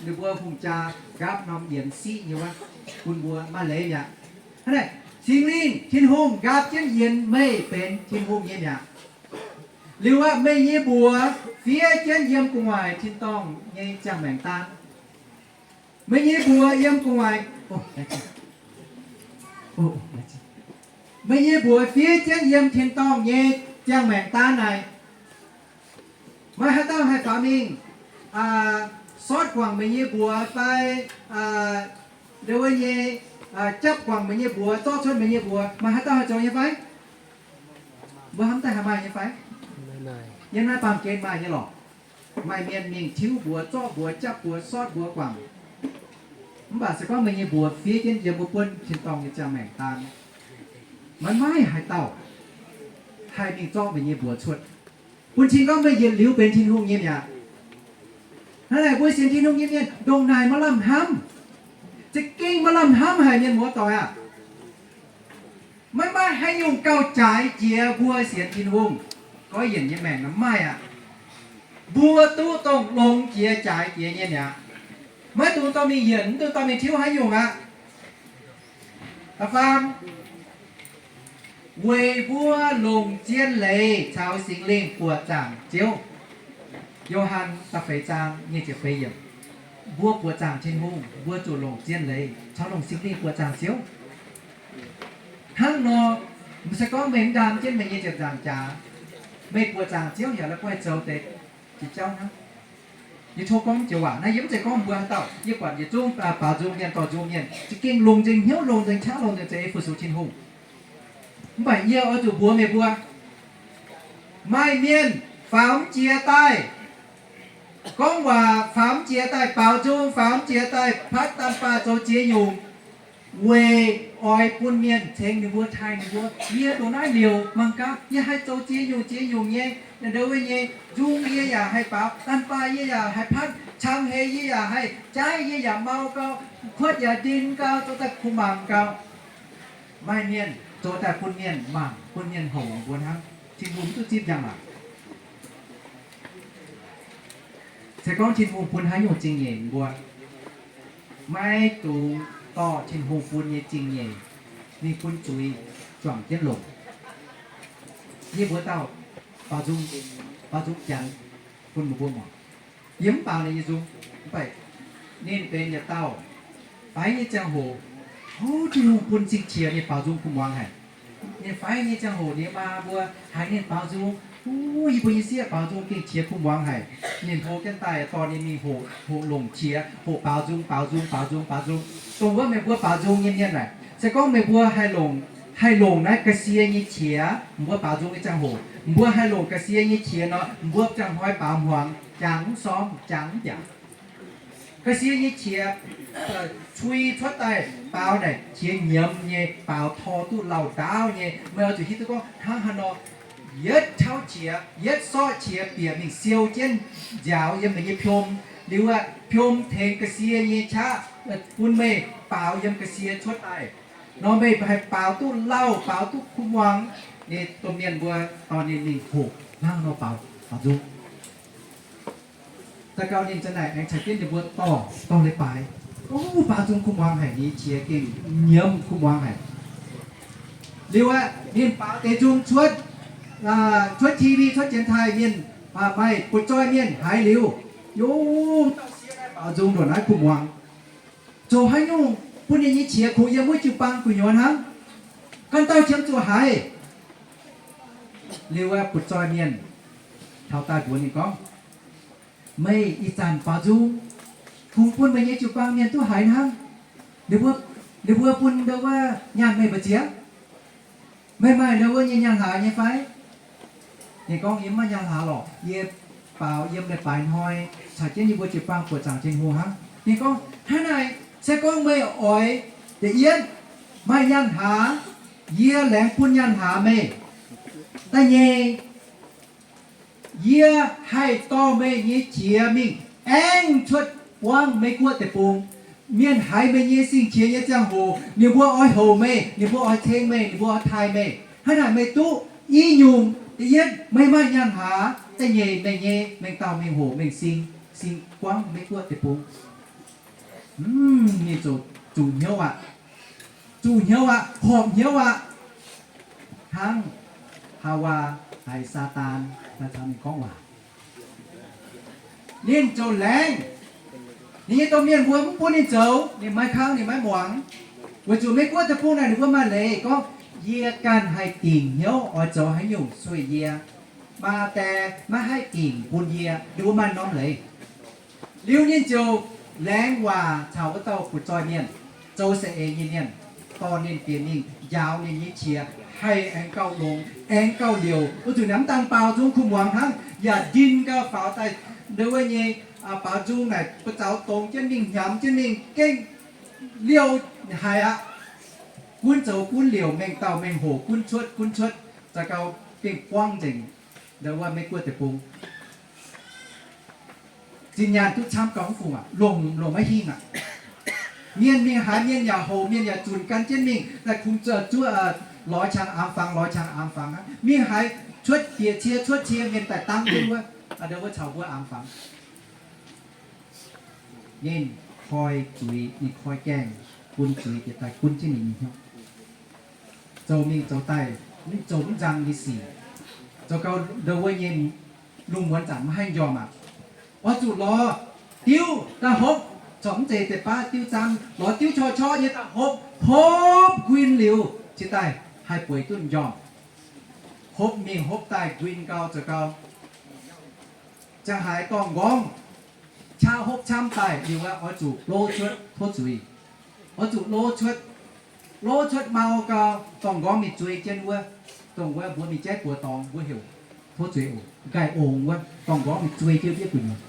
ninh mbuo hungh jaa nqaapv norm yienx siqv nyei wuov, bun mbuo maaih leiz mi'aqv. Hnangv naaic, Singx Lingh Tin-Hungh nqaapv jienv yienx meih benx Tin-Hungh nyei mi'aqv. Liuz aqv, meih nyei mbuox fiev jienv yiem gu'nguaaic tin-dorngh nyei ziangh maengc daan. Meih nyei mbuox yiem gu'nguaaic, meih nyei mbuox fiev jienv yiem tin-dorngh nyei ziangh maengc daan naaic. Maaih haaix dauh haih faaux mingh sortv guangc meih nyei mbuox fai, ndongc wuov nyei, japv guangc meih nyei mbuox, zorqv cuotv meih nyei mbuox? Maaih haaix dauh haih zoux nyei fai? Mbuo hnamv daaih haih maaih nyei fai? Yiem naaiv baamh gen maaih nyei lorqc. Maaih mienh mingh tiuv mbuox, zorqv mbuox, japv mbuox, sortv mbuox guangc. Mv baac se gorngv meih nyei mbuox fiev jienv yiem wuov buonv tin-dorngh nyei ziangh maengc daan, maiv maaih haaix dauh haih mingh zorqv meih nyei mbuox cuotv. Bun cing gorngv meih yietc liuz benx Tin-Hungh nyei mi'aqv. Hnangv naaic mbuo sienx Tin-Hungh nyei mienh ndongc naaic maiv lamh hnamv. Za'gengh maiv lamh hnamv haic, mienh muoz doic aah! Maiv maaih haaix nyungc gauh jaaix jiex mbuo sienx Tin-Hungh, goiv yienc nyei maengc maiv maaih aqv. Mbuo duqv dongh longx jiex jaaix jiex nyei mi'aqv. Maiv dungx dorh mingh yienc, mv dungx dorh mingh tiuv haaix nyungc aqv. Da'faam, weic mbuo longc zien leiz caux Singx Lingh buoqc zaangc Ziouv. Yo^han da'feix zaang nyic ziepc feix yiemc. Mbuo buoqc zaangc Tin-Hungh, mbuo zuqc longc zien leiz caux longc Singx Lingh buoqc zaangc Ziouv. Hnangv nor, se gorngv meih mv ndaam jienv meih nyei ziepc nzaangc jaax, meih buoqc zaangc Ziouv yaac la'guaih zoux deix jiex jauv hnangv. Yie tov gorngv joux waac naaiv, yie mv zeiz gorngv mbuo haaix dauh. Yie buatc yietc zungv baaux nzung mienh, dorh nzung mienh, za'gengh longc nzengc hnyouv, longc nzengc qaqv, longc nzengc za'eix fu-sux Tin-Hungh. Mv baac yie oix zuqc mbuox meih mbuo, maaih mienh faaux mv jiex daaih, gorngv waac faaux mv jiex daaih, baaux nzung faaux mv jiex daaih, patv daanh baah zoux ziex nyungc, weic oix bun mienh ceng ninh mbuo, taaih ninh mbuo. Yie ndongc naaiv liouc mangc gaax, yie haih zoux ziex nyungc ziex nyungc nyei, ndongc wuov nyei nzung yie yaac haih baaux, daanh baah yie yaac haih patv, cang heix yie yaac haih jaaiv, yie yaac mau gau, kuotv yaac ndin gau, zoux daaih kuv mangc gau. Maaih mienh zoux daaih bun mienh mangc, bun mienh houc mbuo hnangv. Tin-Hungh mv duqv zipv njang-laangc. Se gorngv Tin-Hungh bun haaix nyungc zingh nyeic mbuo, maiv dungx dorh Tin-Hungh bun nyei zingh nyeic mingh bun zuiz juangc jienv longc. Yie mbuox dauh baaux nzung, baaux nzung Janx bun meih mbuo muangx. Yie mv baaux ninh nyei nzung, mv baac ninh benx yietc dauh faix nyei ziangh hoc, ov, Tin-Hungh bun zingh qiex ninh baaux nzung kuv muangx haic. Ninh faix nyei ziangh hoc ninh maa mbuo haiz ninh baaux nzung, ov, yie mbuo nyei sieqv baaux nzung gengh qiex kuv muangx haic. Ninh hlo jienv daaih dorh ninh mingh hoqc, hoqc longc qiex, hoqc baaux nzung, baaux nzung, baaux nzung, baaux nzung. Dongh wuov meih mbuo baaux nzung nyei mienh aah, se gorngv meih mbuo haih longc, haih longc naaiv ga'sie nyei qiex, mbuo baaux nzung nyei ziangh hoc, mbuo haih longc ga'sie nyei qiex nor, mbuo ziangh hnoi baaux hmuangx jangx mv sormv, jangx mv jangx. Ga'sie nyei qiex cui cuotv daaih baaux naaic qiex nyiemz nyei, baaux tor duqv lauh ndaauv nyei. Meih oix zuqc hiuv duqv gorngv hnangv haaix nor, yietv tauv qiex, yietv sorqv qiex bieqc mingh siou jienv nziaaux yiem meih nyei piom. Liuz aeqv, piom tengx ga'sie nyei qaqv bun meih baaux yiem ga'sie cuotv daaih. Nor meih haih baaux duqv lauh, baaux duqv kuv muangx. Ninh domh mienh mbuo dorh ninh mingh hoqc hnangv nor baaux, baaux nzung. Daux gaux ninh za'naaic aengx caux jienv ninh mbuo dorh, dorh leiz-baaix. Ov, baaux nzung kuv muangx haic, ninh qiex gengh nyiemz kuv muangx haic. Liuz aeqv, ninh baaux deix nzung cuotv, cuotv T V, cuotv 电台 mienh, maaih butv-zoih mienh haiz liuz, yungh dauh sieqv naaiv baaux nzung ndongc naaiv kuv muangx, zoux haaix nyungc bun ninh nyei qiex kungx yiem wuov jiu-baang gu'nyuoz hnangv? Ganh dauh qiemx zuqc haiz. Liuz aeqv, butv-zoih mienh taux daaih mbuox ninh gorngv, meih ih zanc baaux nzung kungx bun meih nyei jiu-baang mienh duqv haiz hnangv. Ninh mbuo bun ndau wuov nyaanh meih mbu'ziex? Meih maaih ndau wuov nyei nyaanh hlaax nyei fai? Ninh gorngv, yie mv maaih nyaanh hlaax lorqc. Yie baaux yiem leiz-baaix hnoi caux jienv yie mbuo jiu-baang buoqc zaangc Tin-Hungh hnangv. Ninh gorngv, hnangv naaic, se gorngv meih oix, da'yietv, maaih nyaanh hlaax, yie laengz bun nyaanh hlaax meih. Da'nyeic, yie haih dorh meih nyei qiex mingh aengx cuotv buangv Meiv-Guoqv deic-bung. Mienh haiz meih nyei sing-qiex nyei ziangh hoc, ninh mbuo oix houc meih, ninh mbuo oix ceng meih, ninh mbuo oix taaih meih. Hnangv naaic meih duqv i nyungc, da'yietv, meih maaih nyaanh hlaax. Da'nyeic, meih nyei mengh dauh mengh hoc mengh sing, sing buangv Meiv-Guoqv deic-bung. Ninh zuqc zuqc hnyouv aqv. Zuqc hnyouv aqv, horpc hnyouv aqv. Hnangv Haawaa haiz Saadaan daaih caux ninh gorngv waac, ninh ziouc laengz. Ninh nyei domh mienh mbuo mv bun ninh zoux, ninh maiv kangv, ninh maiv muangx. Weic zuqc Meiv-Guoqv deic-bung naaic ninh mbuo maaih leiz gorngv, yie ganh haih dingc hnyouv oix zoux haaix nyungc sueih yie. Maa Die maiv haih dingc bun yie, ninh mbuo maaih norm leiz. Liuz ninh ziouc laengz waac caux wuov dauh butv-zoih mienh, zoux saeng-eix nyei mienh, dorh ninh bieqc mingh njaaux ninh nyei qiex, haih aengx gauh longx, aengx gauh liouc. Wuov zanc naaiv mv daan baaux nzung kuv muangx hnangv, yaac ndin gauh faaux daaih ndau wuov nyei baaux nzung naaic, buoz-zaux dongz jienv mingh, hnyamx jienv mingh, gengh liouh haic aqv. Gunv zoux gunv liouc, mengh dauh mengh hoc gunv cuotv gunv cuotv, za'gengh gauh gengh buangv nzengc ndau wuov Meiv-Guoqv deic-bung. Zinh nyaanh duqv camv gauh mv fungc aqv, longc longc maiv hingh aqv. Mienh mingh haaix mienh yaac hoc, mienh yaac zunc gan jienv mingh, daaih kungx zuov loix qangx aamx fangx, loix qangx aamx fangx aqv. Mingh haaix cuotv bieqc cie, cuotv cie, mienh daaih dangv jienv wuov, ndau wuov caux mbuo aamx fangx. Ninh koi zuiz, ninh koi gaengh bun zuiz jiex daaih gunv jienv ninh nyei hnyouv. Zoux mingh zoux daaih, zoux mv nzang nyei sic, zoux gau ndau wuov nyei lungh muonz zanc maiv haih njormh aqv. Oix zuqc lorz diuv daaih hopv, Corc mv zeiz deix baav diuv zaamv, lorz diuv qorqv qorqv nyei daaih hopv, hopv nquin liuz, cingx daaih haih bueix duqv m'njormh. Hopv mingh hopv daaih nquin gau zoux gau. Ziangh haaix dorngh nqorngv qaqv hopv camv daaih liuz aqv, oix zuqc lov cuotv tov zuiz. Oix zuqc lov cuotv, lov cuotv mau gau, dorngh nqorngv mingh zuei jienv wuov, dongh wuov mbuo mingh jaiv buoz dorngx mbuo heuc tov zuiz oc, nqaih ongx wuov, dorngx nqorngv mingh zuei jienv wuov gu'nyuoz.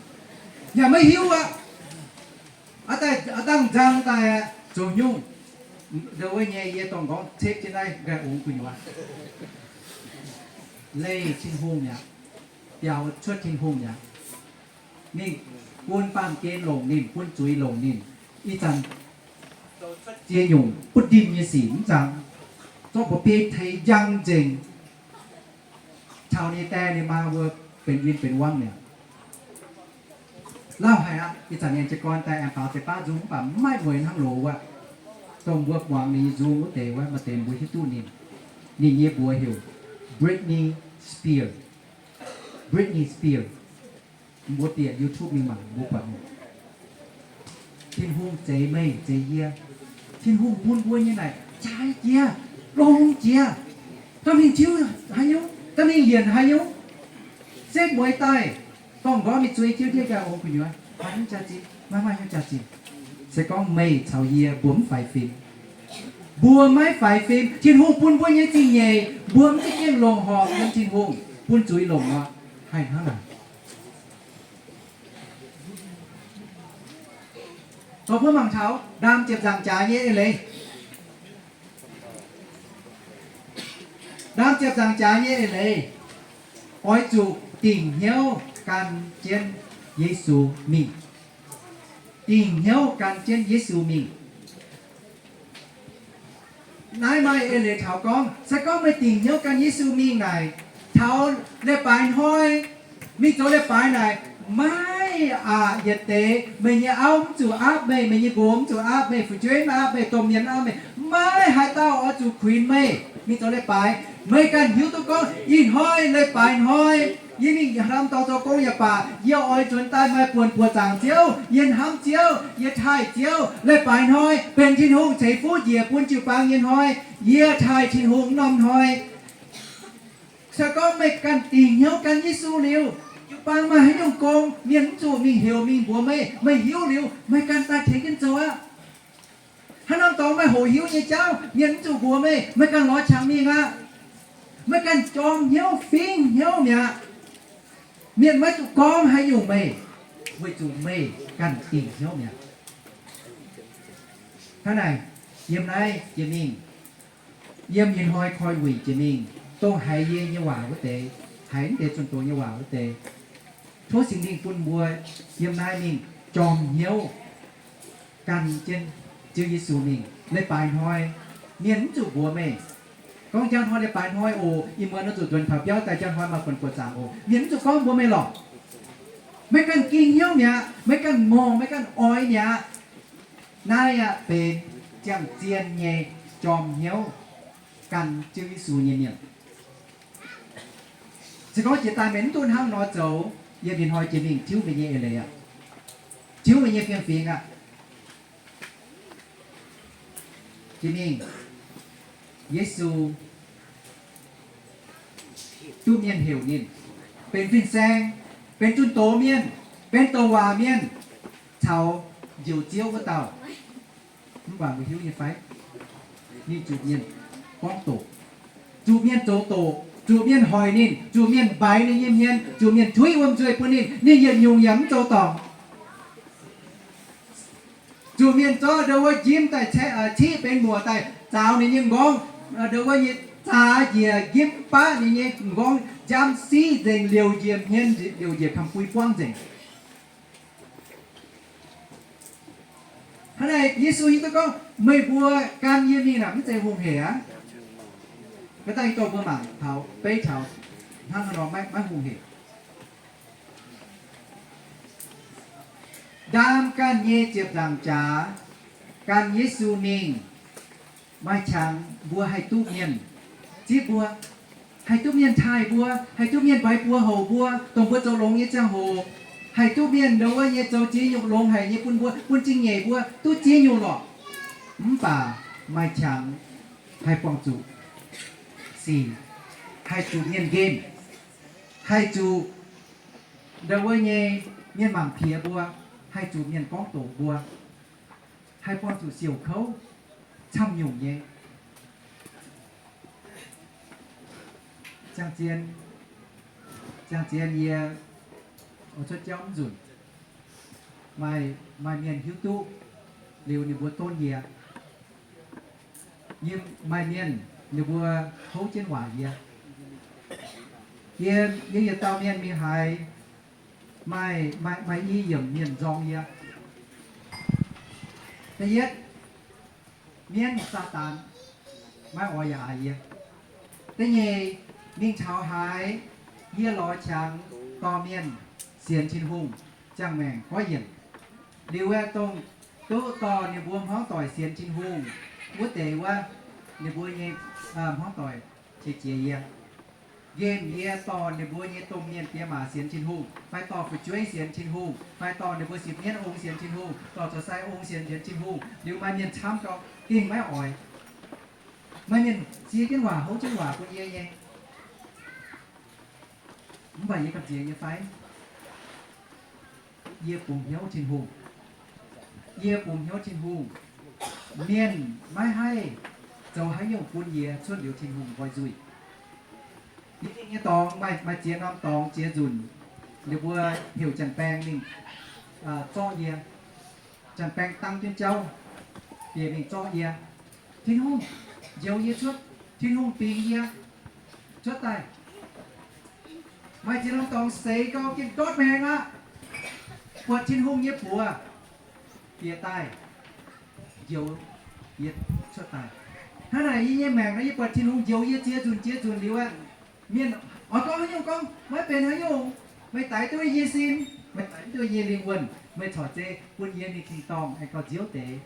Yaac maiv hiuv aqv. Aav dangh nzang daaih zoux nyungc, ndau wuov nyei yie dorngx nqorngv cepv jienv naaiv nqaih ongx gu'nyuoz. Leih Tin-Hungh mi'aqv. Biaux cuotv Tin-Hungh mi'aqv. Ninh bun baamh gen longc ninh, bun zuiz longc ninh. Ih zanc zoux cuotv ziex nyungc butv ndimv nyei sic mv nzangc, zorqv mba'biei teix njang nzengc, caux ninh die ninh maa mbuo benx win benx wangv mi'aqv. Lauh haic aqv. Ih zanc mienh jiez gorn daaih aengx baaux deix baav nzung mv baac mv maaih mueiz hnangv loz wuov. Dongh mbuo muangx ninh nyei nzung wuov deix wuov, maaih deix mbuo hiuv duqv ninh. Ninh nyei mbuox heuc Britney Spears. Britney Spears. Mbuo bieqc YouTube mingh mangc mbuo buatc. Tin-Hungh zeix meih zeix yie. Tin-Hungh bun mbuo nyei naaic jaaix jiex, longx jiex. Ganh mingh tiuv haaix nyungc, ganh mingh yienc haaix nyungc, setv mueiz daaih, dorngh nqorngv mingh zuei jienv ndiev nqaih ongx gu'nyuoz, maiv maaih hnyouv jaax-zinh, maiv maaih hnyouv jaax-zinh. Se gorngv meih caux yie mbuo mv faix fim, mbuo maiv faix fim, Tin-Hungh bun mbuo nyei zingh nyeic mbuo mv za'gengh longc horpc yiem Tin-Hungh, bun zuiz longc nor, haih hnangv naaic. Dorh mbuo mangc taux ndaam ziepc nzaangc jaax nyei eix leiz. Ndaam ziepc nzaangc jaax nyei eix leiz, oix zuqc dingc hnyouv gan jienv Yesu mingh. Dingc hnyouv gan jienv Yesu mingh. Naaiv maaih eix leiz taux gorngv, se gorngv meih dingc hnyouv gan Yesu mingh naaic, taux leiz-baaix hnoi, mingh zoux leiz-baaix naaic, maiv aqc yietc deix, meih nyei auv mv zuqc aapv meih, meih nyei nqox mv zuqc aapv meih, fu'jueiv mv aapv meih, domh mienh mv aapv meih, maiv haaix dauh oix zuqc kuinx meih. Mingh zoux leiz-baaix, meih ganh hiuv duqv gorngv, ih hnoi leiz-baaix hnoi, yie mingh hnamv dorngx zoux gong yaac baac, yie oix nzuonx daaih maaih buonc buoc zaangc Ziouv, yie hnamv Ziouv, yie taaih Ziouv. Leiz-baaix hnoi benx Tin-Hungh ceix fuqv njiec bun jiu-baang nyei hnoi. Yie taaih Tin-Hungh norm hnoi. Se gorngv meih ganh dingc hnyouv gan Yesu liuz, jiu-baang maaih haaix nyungc gong, mienh mv zuqc mingh heuc mingh mbuox meih, meih hiuv liuz meih ganh daaih tengx jienv zoux aqv. Haaix norm dorngx meih hoqc hiuv nyei jauv, mienh mv zuqc mbuox meih, meih ganh lorz qangx mingh aqv. Meih ganh jorm hnyouv fingx hnyouv mi'aqv. Mienh maiv zuqc gorngv haaix nyungc meih, weic zuqc meih ganh dingc hnyouv mi'aqv. Hnangv naaic, yiem naaiv jiex mingh, yiem ih hnoi koi wuic jiex mingh, dongh haiz yie nyei waac wuov deix, haiz mv deix zunh doz nyei waac wuov deix, tov Singx Lingh bun mbuo yiem naaiv mingh jorm hnyouv gan jienv Ziouv Yesu mingh. Leiz-baaix hnoi, mienh mv zuqc mbuox meih, gorngv njang hnoi leiz-baaix hnoi oc, ih muonz oix zuqc nzuonx taux biauv daaih, njang hnoi maaih buonc buoc zaangc oc. Mienh mv zuqc gorngv mbuox meih lorqc. Meih ganh ging hnyouv mi'aqv, meih ganh ngongh, meih ganh oix mi'aqv. Naaiv aqv benx ziangh zien nyei jorm hnyouv gan Ziouv Yesu nyei mienh. Se gorngv jiex daaih meih mv duqv hnangv nor zoux, yiem ih hnoi jiex mingh tiuv meih nyei eix leiz aqv. Tiuv meih nyei fiem-fingx aqv. Jiex mingh, Yesu duqv mienh heuc ninh benx fin-saeng, benx zunh doz mienh, benx douc waac mienh, caux njoux Ziouv wuov dauh. Mv baac mbuo hiuv nyei fai? Ninh zuqc mienh gorngv doqc, zuqc mienh zoux doqc, zuqc mienh hoic ninh, zuqc mienh mbaix ninh nyei hmien, zuqc mienh tuiv wuom nzuih bun ninh, ninh yietc nyungc yaac mv zoux dorngc. Zuqc mienh zorqv ndau wuov njimv daaih ciqv benx muoc daaih zaaux ninh nyei nqorngv, ndau wuov nyei zaax njiec njimv baqv ninh nyei nqorngv, njamv siqv nzengc, liouc njiec hmien, liouc njiec kamx-bui buangv nzengc. Hnangv naaic Yesu hiuv duqv gorngv, meih mbuo gan yie mingh naaic mv zeiz hungh heic aqv. Maiv dangh yie dorh mbuo mangc taux beiv taux hnangv haaix nor maiv, maiv hungh heic. Ndaam ganh nyei ziepc nzaangc jaax gan Yesu mingh, maaih qangx mbuo haih duqv mienh zipv mbuo, haih duqv mienh taaih mbuo, haih duqv mienh mbeix buoz houc mbuo, dongh mbuo zoux longx nyei ziangh hoc. Haih duqv mienh ndongc wuov nyei zoux ziex nyungc longx haic nyei bun mbuo, bun zingh nyeic mbuo duqv ziex nyungc lorqc. Mv baac maaih qangx haih buangh zuqc sic, haih zuqc mienh nqemh, haih zuqc ndongc wuov nyei mienh mangc piex mbuo, haih zuqc mienh gorngv doqc mbuo, haih buangh zuqc siouc kouv camv nyungc nyei. Ziangh zien, ziangh zien yie oix cuotv jauv mv nzunc, maaih, maaih mienh hiuv duqv liuz ninh mbuo donv yie. Yie maaih mienh ninh mbuo houv jienv waac yie. Yie, yie yietc dauh mienh mingh haaix, maaih, maaih, maaih i yiemc mienh nzorng yie. Da'yietv, mienv Saadaan maiv oix yaac haiz yie. Da'nyeic, mingh taux haaix, yie lorz qangx dorh mienh sienx Tin-Hungh, ziangh maengc goiv yienc. Liuz aeqv, dongh duqv dorh ninh mbuo hmuangv doic sienx Tin-Hungh wuov deix wuov, ninh mbuo nyei hmuangv doic qiex jiez yie. Nqemh yie dorh ninh mbuo nyei domh mienh diex maac sienx Tin-Hungh, fai dorh fu'jueiv sienx Tin-Hungh, fai dorh ninh mbuo sipv mienv ong sienx Tin-Hungh, dorh zoux sai ong sienx, sienx Tin-Hungh, liuz maaih mienh camv gau, gengh maiv oix. Maaih mienh ziex jienv waac, houv jienv waac bun yie nyei. Mv baac yie gamh nziex nyei fai? Yie bungx hnyouv Tin-Hungh. Yie bungx hnyouv Tin-Hungh. Mienh maiv haih zoux haaix nyungc bun yie cuotv liuz Tin-Hungh nqoi nzuih. Yie mingh nyei dorngx maaih, maaih ziex norm dorngx ziex nzunc, ninh mbuo heuc janx-baeng mingh zorqv yie. Janx-baeng dangv jienv jauv bieqc mingh zorqv yie. Tin-Hungh njoux yie cuotv. Tin-Hungh bingx yie cuotv daaih. Maaih ziex norm dorngx seix gau, gengh ndortv maengx aqv. Buatc Tin-Hungh nyei buoz bieqc daaih, njoux yie cuotv daaih. Hnangv naaic yie nyei maengc nor, yie buatc Tin-Hungh njoux yie ziex nzunc ziex nzunc liuz aqv. Mienh oix gorngv haaix nyungc gorngv, maiv benx haaix nyungc. Meih daix duqv yie sin, meih daix duqv yie lingh wuonh, meih corc zeiz bun yie mingh tin-dorngh aengx gauh nziouv deix.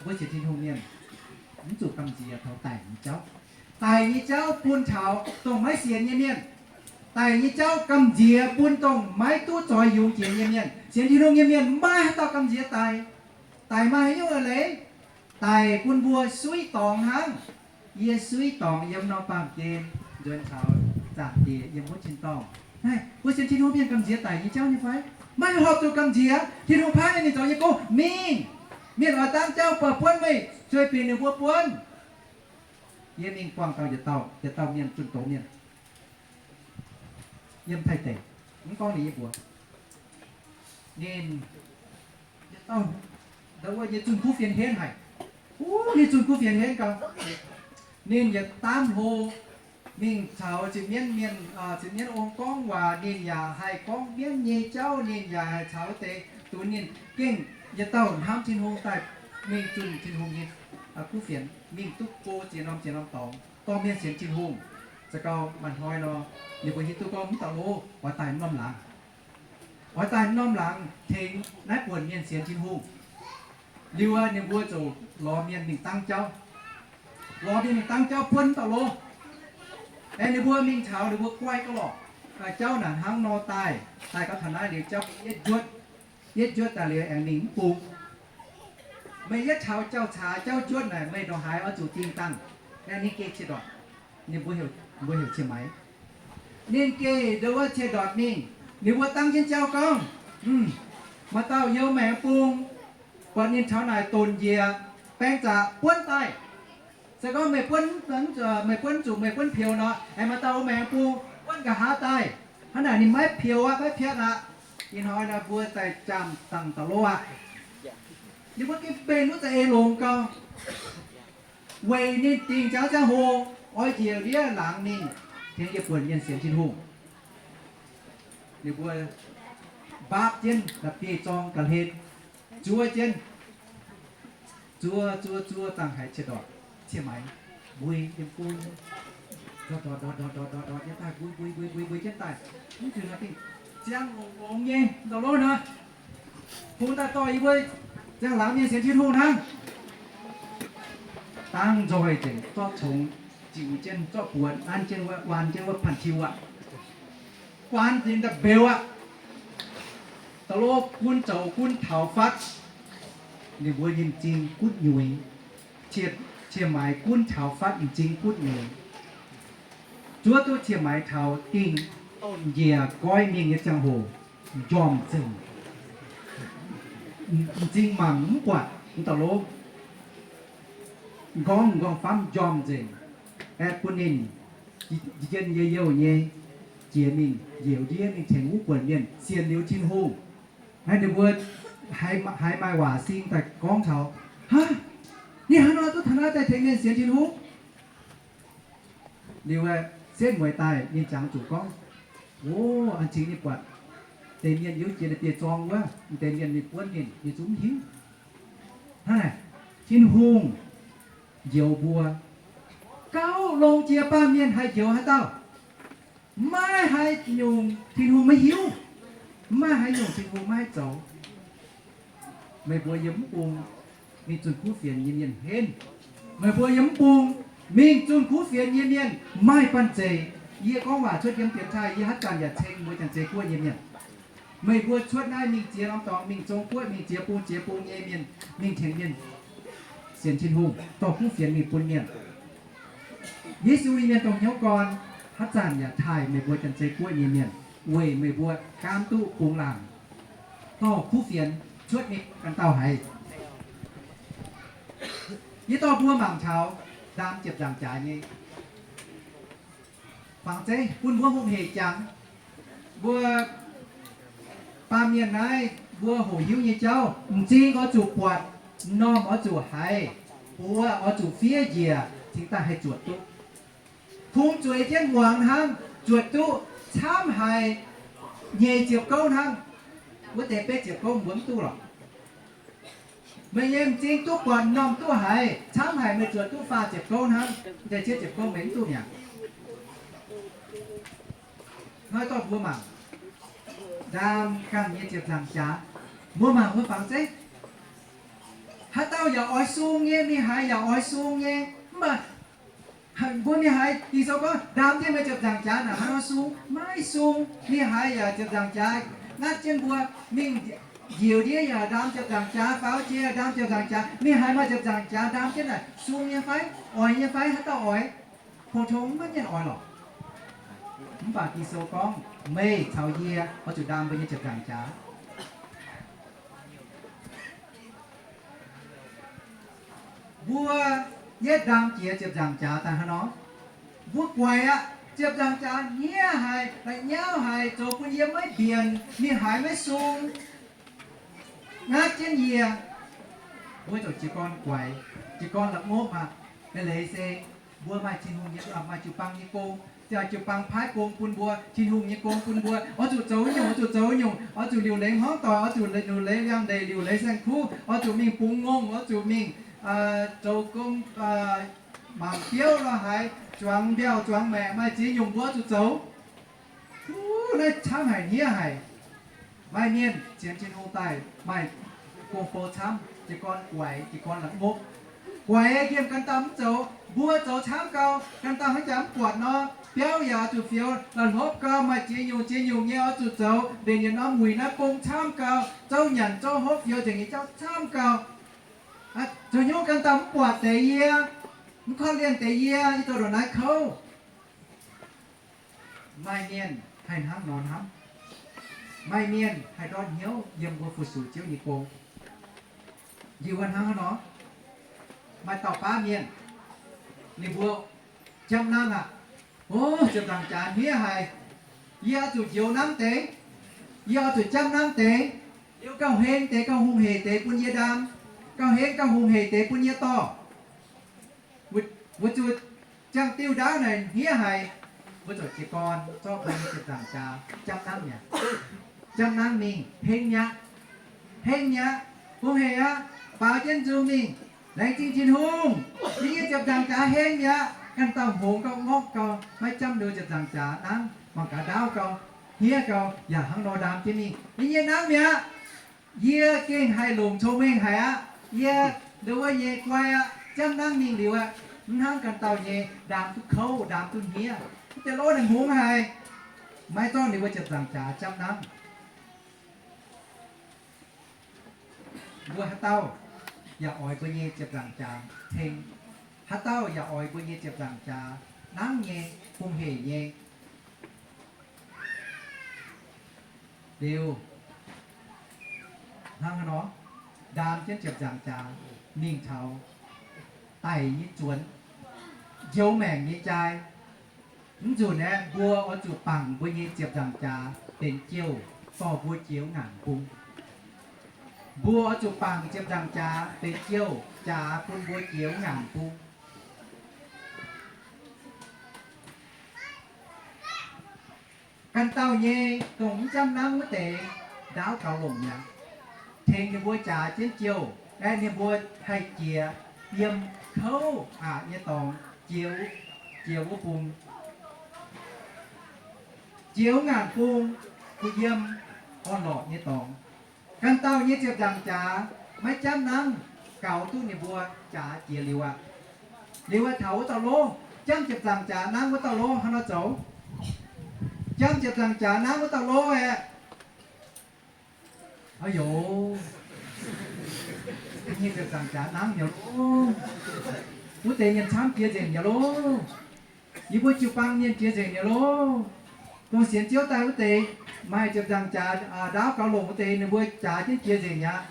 Mbuo sienx Tin-Hungh mienh mv zuqc gamh nziex taux daic nyei jauv. Daic nyei jauv bun taux dongh maiv sienx nyei mienh. Daic nyei jauv gamh nziex bun dongh maiv duqv zoix yungz jiex nyei mienh. Sienx Tin-Hungh nyei mienh maiv haaix dauh gamh nziex daic. Daic maaih haaix nyungc eix leiz? Daic bun mbuo suiv dorngx hnangv. Yie suiv dorngx yiem norm baamh gen nzuonx taux zaangc diex yiem wuov tin-dorngh. Naaiv mbuo sienx Tin-Hungh mienh gamh nziex daic nyei jauv nyei fai? Maiv horpc zuqc gamh nziex. Tin-Hungh paaiv ninh zoux nyei gong mingh. Mienh oix dangv jauv buatc buonv meih, sueih binc ninh mbuo buonv. Yie mingh buangh dauh yietc dauh, yietc dauh mienh zunh doz mienh yiem Taiv deic, mv gorngv ninh nyei mbuox. Ninh yietc dauh ndau wuov nyei zunh kuv fienx henv haic. Wuov, ninh zunh kuv fienx henv gau. Ninh yietc daamv hlo mingh caux zinh mienv mienh, zinh mienv ong gorngv waac, ninh yaac haih gorngv mienv nyei jauv, ninh yaac haih caux wuov deix dunx. Ninh gengh yietc dauh hnamv Tin-Hungh daaih mingh zunh Tin-Hungh nyei kuv fienx, mingh duqv go ziex norm ziex norm dorngx, dorh mienh sienx Tin-Hungh. Za'gengh maaih hnoi nor, ninh mbuo hiuv duqv gorngv mv dauh lov oix daaih norm laangz, oix daaih norm laangz tengx naaiv buonc mienh sienx Tin-Hungh. Liuz ninh mbuo ziouc lorz mienh mingh dangv jauv, lorz mienh mingh dangv jauv buonv mv dauh lov. Aengx ninh mbuo mingh taux ninh mbuo guai gauh lorqc, jauv naaic hnangv nor daaih, daaih gauh taux naaiv liuz jauv yietv njuotv, yietv njuotv daaih liuz aengx mingh mv bung. Meih yietv taux jauv-caax jauv njuotv naaic meih ndongc haaix oix zuqc dingh dangh? Aengx ninh geh cie-ndortc, ninh mbuo heuc, mbuo heuc cie-maix. Ninh geh ndau wuov cie-ndortc mingh, ninh mbuo dangv jienv jauv gorngv, maaih dauh yiem maengx bung, buatc ninh taux naaic donc njiec, baeng zaqc buonv daaih. Se gorngv meih buonv, meih buonv zuqc, meih buonv peux nor, aengx maaih dauh yiem maengx bung buonv nqa'haav daaih. Hnangv naaic ninh maiv peux aqv, maiv piatv aqv. Ih hnoi nor mbuo daaih jaam dangh dauh lov aqv. Ninh mbuo gengh benx wuov za'eix longx gau, weic ninh dingh ziangx ziangh hoc oix njiec ndiev laangz mingh tengx yie buonc mienh sienx Tin-Hungh. Ninh mbuo mbaapv jienv la'bieiv-zorng ga'hlen, zuov jienv, zuov zuov zuov dangh haiz cie-ndortc, cie-maix, mbui yiem go, ndortc ndortc ndortc ndortc ndortc ndortc jienv daaih, mbui mbui mbui mbui mbui jienv daaih. Mv diuc naaic gengh ziangh longx longx nyei ndau lov nor, bungx daaih dorh yie mbuo ziangh laangz mienh sienx Tin-Hungh hnangv. Dangv nzoih nzengc, zorqv congx ziux jienv, zorqv buoz nanv jienv wuov, waan jienv wuov panh tiuv aqv. Guaan ninh daaih mbeux aqv. Da'lov gunv zoux gunv taux fatv, ninh mbuo nyei m'zing gunv nyuiz. Cie, cie-maix gunv taux fatv m'zing gunv nyuiz. Zuov duqv cie-maix taux dingh, njiec goiv mingh nyei ziangh hoc, m'njormh nzengc. M'zing mangc mv buatc, m'dauh lov, m'nqorngv m'nqorngv famv m'njormh nzengc. Aeqv, bun ninh njien-youh youh nyei jiex mingh njoux ndiev mingh tengx wuov buonc mienh sienx liuz Tin-Hungh. Naaiv ninh mbuo haiz maaih waac sing daaih gorngv taux, Aav, ninh haaix nor duqv taux naaiv daaih tengx mienh sienx Tin-Hungh? Liuz setv mueiz daaih ninh jangx zuqc gorngv, O, an cingx ninh buatc deix mienh yiem jiex ninh biei zorng wuov, deix mienh ninh buonv ninh, ninh zungv mv hiuv. Hnangv naaic, Tin-Hungh njoux mbuo, gauh longx jiex baamh mienh haih njoux haaix dauh. Maiv haih nyungc Tin-Hungh maiv hiuv, maiv haih nyungc Tin-Hungh maiv haih zoux. Meih mbuo yiem mv bung mingh zunh kuv fienx nyei mienh henv. Meih mbuo yiem mv bung mingh zunh kuv fienx nyei mienh maaih banh zeic. Yie gorngv waac cuotv yiem dienx taaih, yie haaix zanc yaac ceng mbuo Janx-Zei Guoqv nyei mienh. Meih mbuo cuotv naaiv mingh ziex norm dorngx, mingh Zong Guoqv, mingh ziex bung ziex bung nyei mienh, mingh tengx mienh sienx Tin-Hungh, dorh kuv fienx mingh bun mienh. Yesu nyei mienh dongh hnyouv gorn haaix zanc yaac taaih meih mbuo Janx-Zei Guoqv nyei mienh weic meih mbuo gaamv duqv bungx laangc, dorh kuv fienx cuotv mingh ganh dauh haiz. Yie dorh mbuo mangc taux ndaam ziepc nzaangc jaax nyei fangx zeiv bun mbuo hungh hec jangx. Mbuo baamh mienh naaiv mbuo hoqc hiuv nyei jauv, m'zing oix zuqc buatc, m'normh oix zuqc haiz, buoz oix zuqc fiev njiec cingx daaih haih zuotc duqv. Kungx zueiz jienv muangx hnangv, zuotc duqv camv haic nyeic ziepc gouv hnangv. Wuov deix betv ziepc gouv mbuo mv duqv lorqc. Meih nyei m'zing duqv buatc m'normh duqv haiz, camv haic meih zuotc duqv faah ziepc gouv hnangv, deix cietv ziepc gouv meih mv duqv mi'aqv. Hnoi dorh mbuo mangc ndaam ganh nyei ziepc nzaangc jaax. Mbuo mangc wuov fangx zeiv. Haaix dauh yaac oix sung nyei, mingh haaix yaac oix sung nyei. Mv baac mbuo mingh haaix, Ging-Sou gorngv ndaam jienv meih ziepc nzaangc jaax naaic hnangv nor sung, maiv sung. Mingh haaix yaac ziepc nzaangc jaax ngatv jienv mbuo. Mingh njiec ndiev yaac ndaam ziepc nzaangc jaax, faaux jiex ndaam ziepc nzaangc jaax. Mingh haaix maaih ziepc nzaangc jaax ndaam jienv naaic sung nyei fai, oix nyei fai, haaix dauh oix? Pou-tong maiv mienh oix lorqc. Mv baac Ging-Sou gorngv meih caux yie oix zuqc ndaam mbuo nyei ziepc nzaangc jaax. Mbuo yietv ndaam jiex ziepc nzaangc jaax daaih hnangv nor, mbuo guaix aqv. Ziepc nzaangc jaax hniev haic, la'nyauv haic, zoux bun yie maiv mbienc, mingh haaix maiv sung, ngatv jienv yie. Mbuo ziouc jiez gorn guaix, jiez gorn la'ngopv aqv. Eix leiz se mbuo maaih Tin-Hungh nyei, maaih jiu-baang nyei gong, ziouc jiu-baang paaiv gong bun mbuo, Tin-Hungh nyei gong bun mbuo, oix zuqc zoux nyungc, oix zuqc zoux nyungc, oix zuqc liuc leiz hmuangv doic, oix zuqc liuc leiz liangx-ndeic, liuc leiz saeng-kuv, oix zuqc mingh bungx ngongh, oix zuqc mingh zoux gong, mangc biouv lorh haaix, zuangx mbiauh zuangx maeqc, maaih ziex nyungc mbuo oix zuqc zoux. Naaiv camv haic, hniev haic. Maaih mienh sienx Tin-Hungh daaih maaih gong-bou camv, jiez gorn guaix, jiez gorn la'ngopv. Guaix nqemh ganh dauh mv zoux, mbuo zoux camv gau, ganh dauh hnangv jaax mv buatc nor, biauv yaac oix zuqc fioux la'hlopv gau, maaih ziex nyungc ziex nyungc nyei oix zuqc zoux, mbenc yietc norm wuic naaiv gong camv gau, zouv nyanc zouv hopv fioux nzengc nyei jauv camv gau. Zoux hnyouv ganh dauh mv buatc deix yie, mv korv-lienh deix yie, yie zoux ndongc naaiv kouv. Maaih mienh haih hnangv nor hnamv. Maaih mienh haih ndortv hnyouv yiem mbuo fu-sux Ziouv nyei gong. Liuz hnangv haaix nor, maaih dauh baav mienh, ninh mbuo jamv nangv aqv. O, ziepc nzaangc jaax hniev haic. Yie oix zuqc njoux nangv deix. Yie oix zuqc jamv nangv deix. Liuz gauh heng deix, gauh hungh hec deix bun yie ndaam. Gauh heng gauh hungh hec deix bun yie dorh. Weic zuqc ziangh diuh ndaauv naaic hniev haic. Mbuo ziouc jiez gorn zorqv mbuo nyei ziepc nzaangc jaax jamv nangv mi'aqv. Jamv nangv mingh heng mi'aqv. Heng mi'aqv. Hungh hec aqv. Baaux jienv nzung mingh. Laengz zingh Tin-Hungh. Yie nyei ziepc nzaangc jaax heng mi'aqv. Ganh dauh hngongx gauh ngorqv gau, maiv jamv liuz ziepc nzaangc jaax nangv, mangc gaax ndaauv gau, hniev gau, yaac hnangv nor ndaam jienv mingh. Yie nyei nangv mi'aqv. Yie gengh haih longc cong-mengh haic aqv. Yie ndau wuov nyei guai aqv. Jamv nangv mingh liuz aqv. Mv hnangv ganh dauh nyei ndaam duqv kouv, ndaam duqv hniev. Mv deix lov naaic hngongx haic. maiv zorqv ninh mbuo ziepc nzaangc jaax jamv nangv. Mbuo haaix dauh yaac oix mbuo nyei ziepc nzaangc jaax tengx. Haaix dauh yaac oix mbuo nyei ziepc nzaangc jaax nangv nyei, hungh heic nyei. Liuz, hnangv haaix nor, ndaam jienv ziepc nzaangc jaax mingh taux daic nyei zuonx, njoux maengc nyei jai. Mv nzunc aeqv, mbuo oix zuqc bangc mbuo nyei ziepc nzaangc jaax benx jouh, dorh mbuo jiex wuov ngaanc bung. Mbuo oix zuqc bangc ziepc nzaangc jaax benx jouh, jaax bun mbuo jiex wuov ngaanc bung. Ganh dauh nyei dongh mv jamv nangv wuov deix ndaauv gaux longc mi'aqv. Tengx ninh mbuo jaax jienv jouh, aeqv, ninh mbuo haih jiex yiem kouv aqc nyei dorngx jiex, jiex wuov bung, jiex wuov ngaanc bung, kuh yiem orn-lorqc nyei dorngx. Ganh dauh nyei ziepc nzaangc jaax maiv jamv nangv gaux duqv ninh mbuo jaax jiex liuz aqv. Liuz aeqv, taux wuov dauh lov, jamv ziepc nzaangc jaax nangv wuov dauh lov hnangv nor zoux. Jamv ziepc nzaangc jaax nangv wuov dauh lov aeqv, aa yoc, nyei ziepc nzaangc jaax nangv nyei lov. Wuov deix mienh camv jiex nzengc nyei lov. Yie mbuo jiu-baang mienh jiex nzengc nyei lov. Dongh sienx Ziouv daaih wuov deix, maaih ziepc nzaangc jaax, ndaauv gaux longc wuov deix, ninh mbuo jaax jienv jiex nzengc mi'aqv.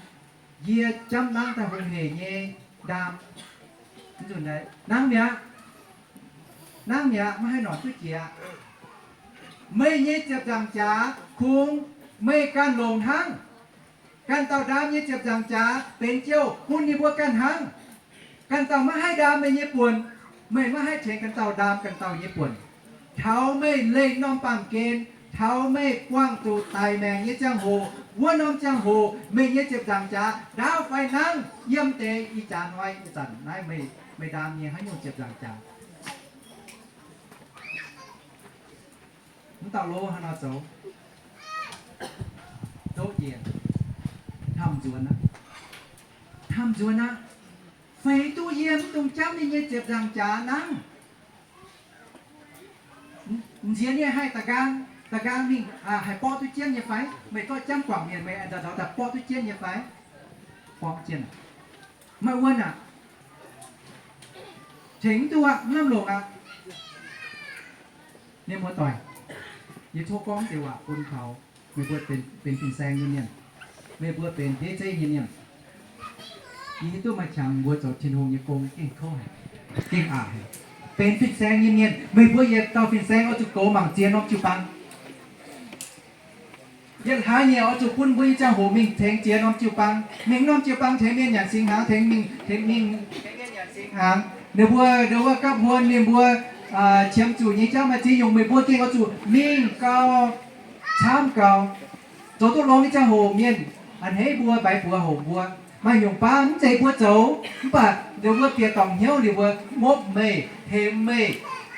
Yie jamv nangv daaih hungh heic nyei ndaam. Nangv mi'aqv. Nangv mi'aqv, maiv haih norqc duqv jiex aqv. Meih nyei ziepc nzaangc jaax kungx meih ganh longc hnangv. Ganh dauh ndaam nyei ziepc nzaangc jaax benx jouh bun ninh mbuo ganh hnangv. Ganh dauh maiv haih ndaam meih nyei buonc, meih maiv haih tengx ganh dauh ndaam ganh dauh nyei buonc. Taux meih leih norm baamh gen, taux meih buangh zuqc daic maengc nyei ziangh hoc, wuov norm ziangh hoc meih nyei ziepc nzaangc jaax ndaauv fai nangv yiem deix ih jaax hnoi ih zanc naaiv meih, meih ndaam nyei haaix nyungc ziepc nzaangc jaax. Mv dauh lov hnangv nor zoux, ndoqv njiec, hnamv nzuonx aqv. Hnamv nzuonx aqv. Feix duqv yie mv dungx jamv ninh nyei ziepc nzaangc jaax nangv. M'nziex ninh haih da'nqaang, da'nqaang mingh haih borqv duqv jienv nyei fai? Meih zorqv jamv guangc mienh meih daaih borqv duqv jienv nyei fai? Borqv jienv aqv. Maiv wuonv aqv. Tengx mv duqv aqv, mv lamh longc aqv. Mienh muoz-doic, yie tov gorngv deix waac bun taux meih mbuo benx fin-saeng nyei mienh, meih mbuo benx bieiv zeiv nyei mienh. Yie hiuv duqv maaih qangx mbuo zoux Tin-Hungh nyei gong gengh kouv haic, gengh aqc haic. Benx fin-saeng nyei mienh, meih mbuo yietc dauh fin-saeng oix zuqc goux mangc ziex norm jiu-baang. Yietc hlaax nyieqc oix zuqc bun mbuo nyei ziangh hoc mingh tengx ziex norm jiu-baang. Mingh norm jiu-baang tengx mienh nyanc singx hnaangx, tengx mingh, tengx mingh, tengx mienh nyanc singx hnaangx. Ninh mbuo, ninh mbuo gapv huon, ninh mbuo qiemx zuqc nyei jauv maaih ziex nyungc, meih mbuo gengh oix zuqc mingh gau, camv gau. Zoux duqv longx nyei ziangh hoc mienh a'hneiv mbuo, mbaix buoz houc mbuo. Maaih nyungc baav mv zeiz mbuo zoux, mv baac ninh mbuo bieqc dorngc hnyouv liuz mbuo ngopv meih, hemx meih,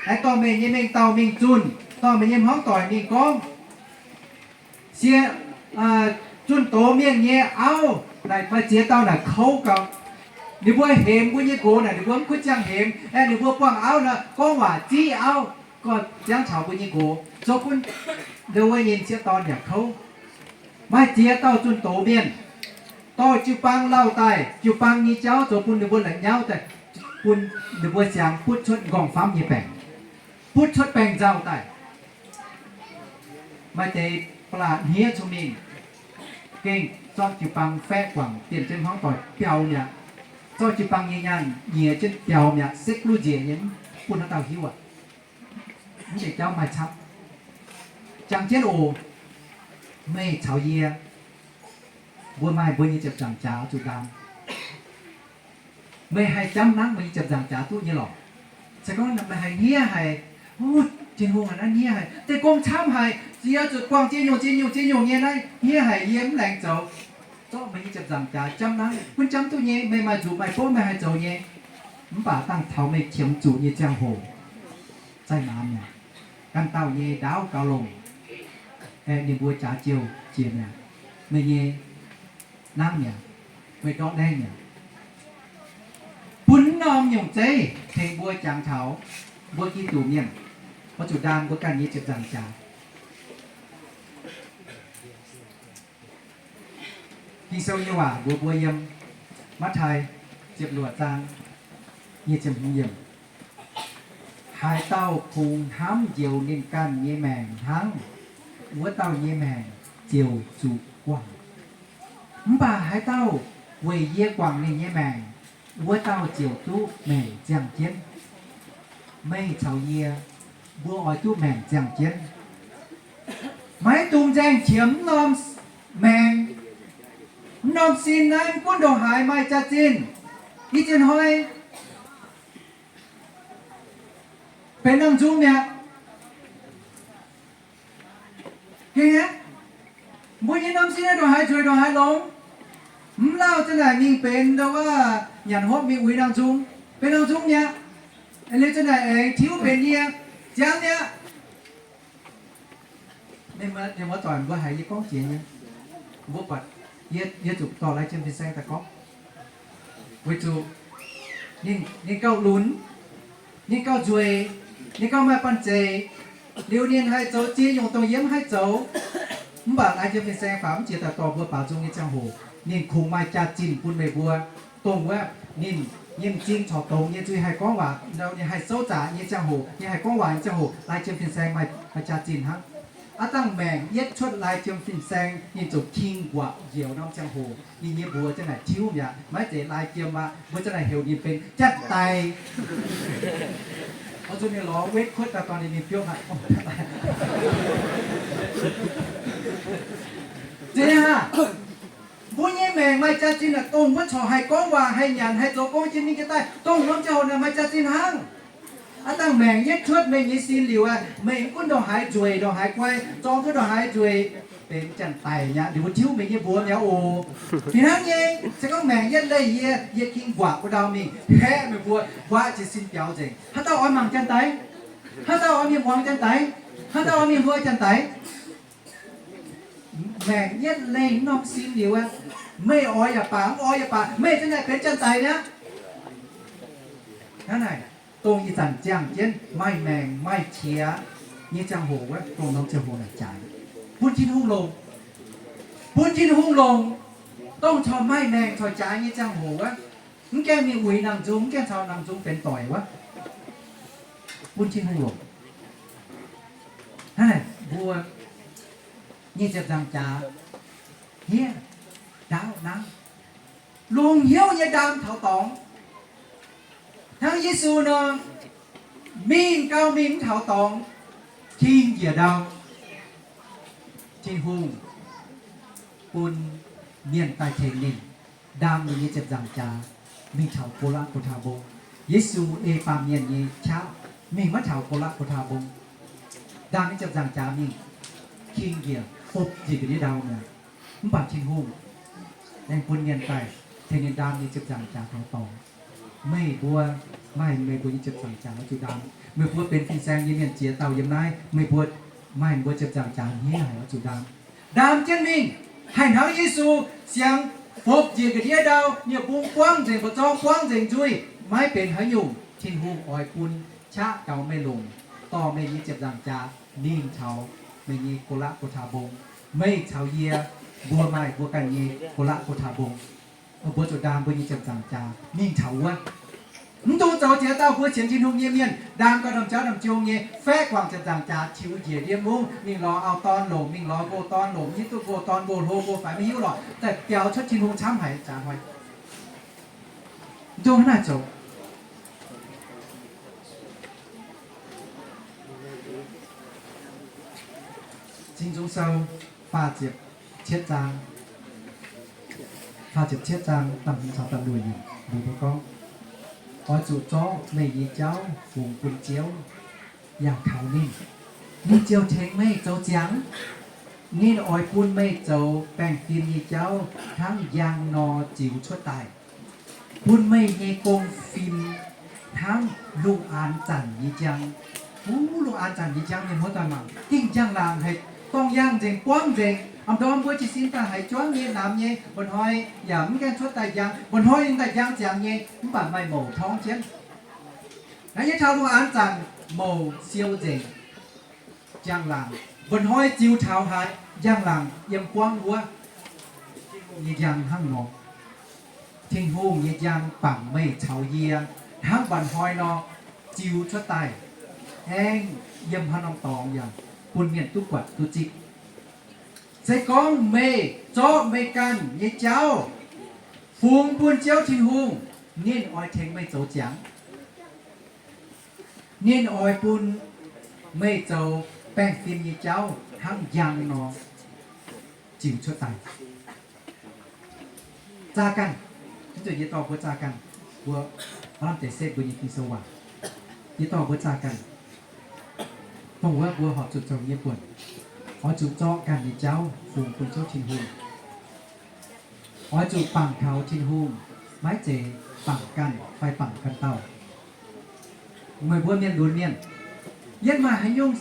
aengx dorh meih nyei mengh dauh mingh zunh, dorh meih nyei hmuangv doic mingh gorngv. Sie zunh doz mienh nyei auv naaic maaih ziex dauh naaic kouv gau. Ninh mbuo hemx mbuo nyei nqox naaic ninh mbuo mv kuv ziangh hemx, aengx ninh mbuo buangh auv nor gorngv waac ziqv auv, gorngv ziangv caux mbuo nyei nqox, zoux bun ndo wuov nyei sieqv dorn yaac kouv. Maaih ziex dauh zunh doz mienh, dorh jiu-baang lauh daaih, jiu-baang nyei jauv zoux bun ninh mbuo la'nyauv daaih, bun ninh mbuo siangx butv cuotv m'nqorngv-famv nyei baengc, butv cuotv baengc nzauh daaih. Maaih deix ba'laqc hniev cong-mengh, gengh zorqv jiu-baang faeqv guangc, dienh jienv hmuangv doic biaux mi'aqv. Zorqv jiu-baang nyei nyaanh nyiex jienv biaux mi'aqv, sekv luv njiec nyei, mv bun haaix dauh hiuv aqv. Mv deix jauv maaih camv. Jangx jienv oc. Meih caux yie, mbuo maaih mbuo nyei ziepc nzaangc jaax zuqc ndaam. Meih haih jamv nangv meih nyei ziepc nzaangc jaax duqv nyei lorqc. Se gorngv meih haih hniev haic, Tin-Hungh aac, naaiv hniev haic, deix gong camv haic, yie zuqc buangh ziex nyungc ziex nyungc ziex nyungc nyei naaiv hniev haic, yie mv laengz zoux. Zorqv meih nyei ziepc nzaangc jaax jamv nangv, gunv jamv duqv nyei, meih maaih nzuqc maaih bouv meih haih zoux nyei. Mv baac dangh taux meih qiemx zuqc nyei ziangh hoc, zaih maanz mi'aqv. Ganh dauh nyei ndaauv gaux longc, aeqv, ninh mbuo jaax jiouh jiex mi'aqv. Meih nyei nangv mi'aqv. Meih ndortv naengv mi'aqv. Bun norm nyungc zeiv tengx mbuo jangx taux mbuo Giduc mienh, oix zuqc ndaam mbuo ganh nyei ziepc nzaangc jaax. Ging-Sou nyei waac mbuox mbuo yiem Matv^taai ziepc luoqc zaang nyic ziepc hmz yiemc, haaix dauh kungx hnamv njoux ninh ganh nyei maengc hnangv, wuov dauh nyei maengc ziouc zuqc guangc. Mv baac haaix dauh weic yie guangc ninh nyei maengc, wuov dauh ziouc duqv maengc ziangh jienv. Meih caux yie, mbuo oix duqv maengc ziangh jienv. Maiv dungx nzaeng qiemx norm maengc. Norm sin naaiv gunv ndongc haaix maaih jaax-zinh. Ih ziex hnoi benx nangh nzung mi'aqv. Mbuo nyei norm sin naaiv ndongc haaix nzueic ndongc haaix longx. Mv lauh zanc naaic mingh benx ndo wuov nyanc hopv mingh uix nangh nzung, benx nangh nzung mi'aqv. Liuz zanc naaic aengx tiuv benx yie, ziangv mi'aqv. Mienh muoz-doic, mbuo haiz yie gorngv jiex nyei, mbuo buatc yie, yie zuqc dorh lai jiem fin-saeng daaih gorngv. Weic zuqc ninh, ninh gauh lunx, ninh gauh nzueic, ninh gauh maaih banh zeic. Liuz ninh haih zoux ziex nyungc dongh yie mv haih zoux. Mv baac lai jiem fin-saeng faaux mv jiex daaih dorh mbuo baaux nzung nyei ziangh hoc, ninh kungx maaih jaax-zinh bun meih mbuo, dongh wuov ninh nyei m'zing corc dongz nyei zuiz haih gorngv waac, ninh haih souv zaqc nyei ziangh hoc, ninh haih gorngv waac nyei ziangh hoc, lai jiem fin-saeng maaih, maaih jaax-zinh hnangv. Aav dangh maengc yietv cuotv lai jiem fin-saeng, ninh ziouc king nquaqc njoux norm ziangh hoc. Ninh nyei mbuox zanc naaic tiuv mi'aqv, maiv zeiz lai jiem aqv. Mbuo zanc naaic heuc ninh benx janx-daic. Oix zuqc ninh lorz wetv kuotv daaih dorh ninh mingh biopv aqv. Zeiz aqv. Mbuo nyei maengc maaih jaax-zinh naaic dongh wuov corc haih gorngv waac, haih nyanc, haih zoux gong jienv mingh jienv daaih, dongh norm ziangh hoc naaic maaih jaax-zinh hnangv. Aav dangh maengc yietv cuotv meih nyei sin liuz aqv, meih mv gunv ndongc haaix nzueic, ndongc haaix guai, zorng duqv ndongc haaix nzueic, benx janx-daic mi'aqv. Ninh mbuo tiuv meih nyei mbuox mi'aqv oc. Fih hnangv nyei, se gorngv maengc yietv leih yie, yie king nquaqc wuov ndau mingh, haeqv meih mbuo, nquaqc jiez sin biaux nzengc. Haaix dauh oix mangc janx-daic? Haaix dauh oix mingh muangx janx-daic? Haaix dauh oix mingh hluo janx-daic? Maengc yietv leih norm sin liuz aqv, meih oix yaac baac, mv oix yaac baac, meih zanc naaic benx janx-daic mi'aqv. Hnangv naaic, dongh ih zanc ziangh jienv maaih maengc maaih qiex nyei ziangh hoc wuov, dongh norm ziangh hoc naaic jaaix, bun Tin-Hungh longc, bun Tin-Hungh longc, dongh corc maaih maengc corc jaaix nyei ziangh hoc wuov, mv gaengh mingh uix nangc nzung, mv gaengh caux nangc nzung benx doic wuov, bun Tin-Hungh longc. Hnangv naaic mbuo nyei ziepc nzaangc jaax hniev ndaauv nangv, lungh hnyouv nyei ndaam taux dorngx. Hnangv Yesu nor, mingh gauh mingh mv taux dorngx, king njiec ndau. Tin-Hungh bun mienh daaih tengx ninh ndaam ninh nyei ziepc nzaangc jaax mingh taux Go^laqv Go^taa Mbong. Yesu ei baamh mienh nyei qaqv mingh maiv taux Go^laqv Go^taa Mbong. Ndaam nyei ziepc nzaangc jaax mingh, king njiec, fopv njiec ga'ndiev ndau mi'aqv. Mv baac Tin-Hungh aengx bun mienh daaih tengx ninh ndaam ninh ziepc nzaangc jaax taux dorngx. Meih mbuo maaih meih mbuo nyei ziepc nzaangc jaax oix zuqc ndaam. Meih mbuo benx fin-saeng nyei mienh ziex dauh yiem naaiv, meih mbuo maaih mbuo ziepc nzaangc jaax hniev haic oix zuqc ndaam. Ndaam jienv mingh, haih hnangv Yesu siang fopv njiec ga'ndiev ndau, nyei bung buangv nzengc, mba'zorng buangv nzengc nzuih, maiv benx haaix nyungc. Tin-Hungh oix bun qaqv gaux meih longc, dorh meih nyei ziepc nzaangc jaax mingh taux meih nyei Go^laqv Go^taa Mbong. Meih caux yie, mbuo maaih mbuo ganh nyei Go^laqv Go^taa Mbong. Mbuo zuqc ndaam mbuo nyei ziepc nzaangc jaax mingh taux wuov. Mv dungx zoux ziex dauh mbuo sienx Tin-Hungh nyei mienh, ndaam gauh ndamv jauv ndamv jong nyei, faeqv guangc ziepc nzaangc jaax tiux njiec ndiev mungv, mingh lorz auv-dorn longc, mingh lorz nqox-dorn longc, mv hiuv duqv nqox-dorn nqox hlo nqox faix maiv hiuv lorqc, daaih biaux cuotv Tin-Hungh camv haic, jaax hnoi. Mv dungx hnangv naaic zoux. Singx Nzung Sou faah ziepc cietv zaang, faah ziepc cietv zaang da'hmz caux da'luoqc yiemc mbuox mbuo gorngv, oix zuqc zorqv meih nyei jauv fungx bun Ziouv, yaac kaux ninh. Ninh ziouc tengx meih zoux ziangx. Ninh oix bun meih zoux baengh fim nyei jauv hnangv njang nor ziux cuotv daaih, bun meih nyei gong fim hnangv lungh aanx zanc nyei njang. Wuov lungh aanx zanc nyei njang, mienh muoz-doic mangc, gengh njang-laangc haic, dorngh yangh nzengc, buangv nzengc. Am ndorm mbuo jiez sin daaih haiz juangv nyei, namx nyei, mba'hnoi yaac mv gaengh cuotv daaih njang. Mba'hnoi ninh daaih njang ziangx nyei, mv baac maaih mouc torngv jienv. Naaiv nyei taux lungh aanx zanc, mouc siou nzengc, njang-laangc. Mba'hnoi ziux taux haaix, njang-laangc yiem buangv wuov. nyei njang hnangv nor. Tin-Hungh nyei njang bangc meih caux yie hnangv mba'hnoi nor ziux cuotv daaih, aengx yiem haaix norm dorngx yaac bun mienh duqv buatc duqv zipv. Se gorngv meih zorqv meih ganh nyei jauv fungx bun Ziouv Tin-Hungh, ninh oix tengx meih zoux ziangx. Ninh oix bun meih zoux baengh fim nyei jauv hnangv njang nor ziux cuotv daaih. Zaah ganh, mv zuqc yie dorh mbuo zaah ganh, mbuo lamh deix setv mbuo nyei Ging-Sou waac. Yie dorh mbuo zaah ganh, dongh wuov mbuo horpc zuqc zoux nyei buonc, oix zuqc zorqv ganh nyei jauv fungx bun Ziouv Tin-Hungh. Oix zuqc bangc kaux Tin-Hungh, maiv zeiz bangc ganh fai bangc ganh dauh. Meih mbuo mienh lunx mienh, yietv maaih haaix nyungc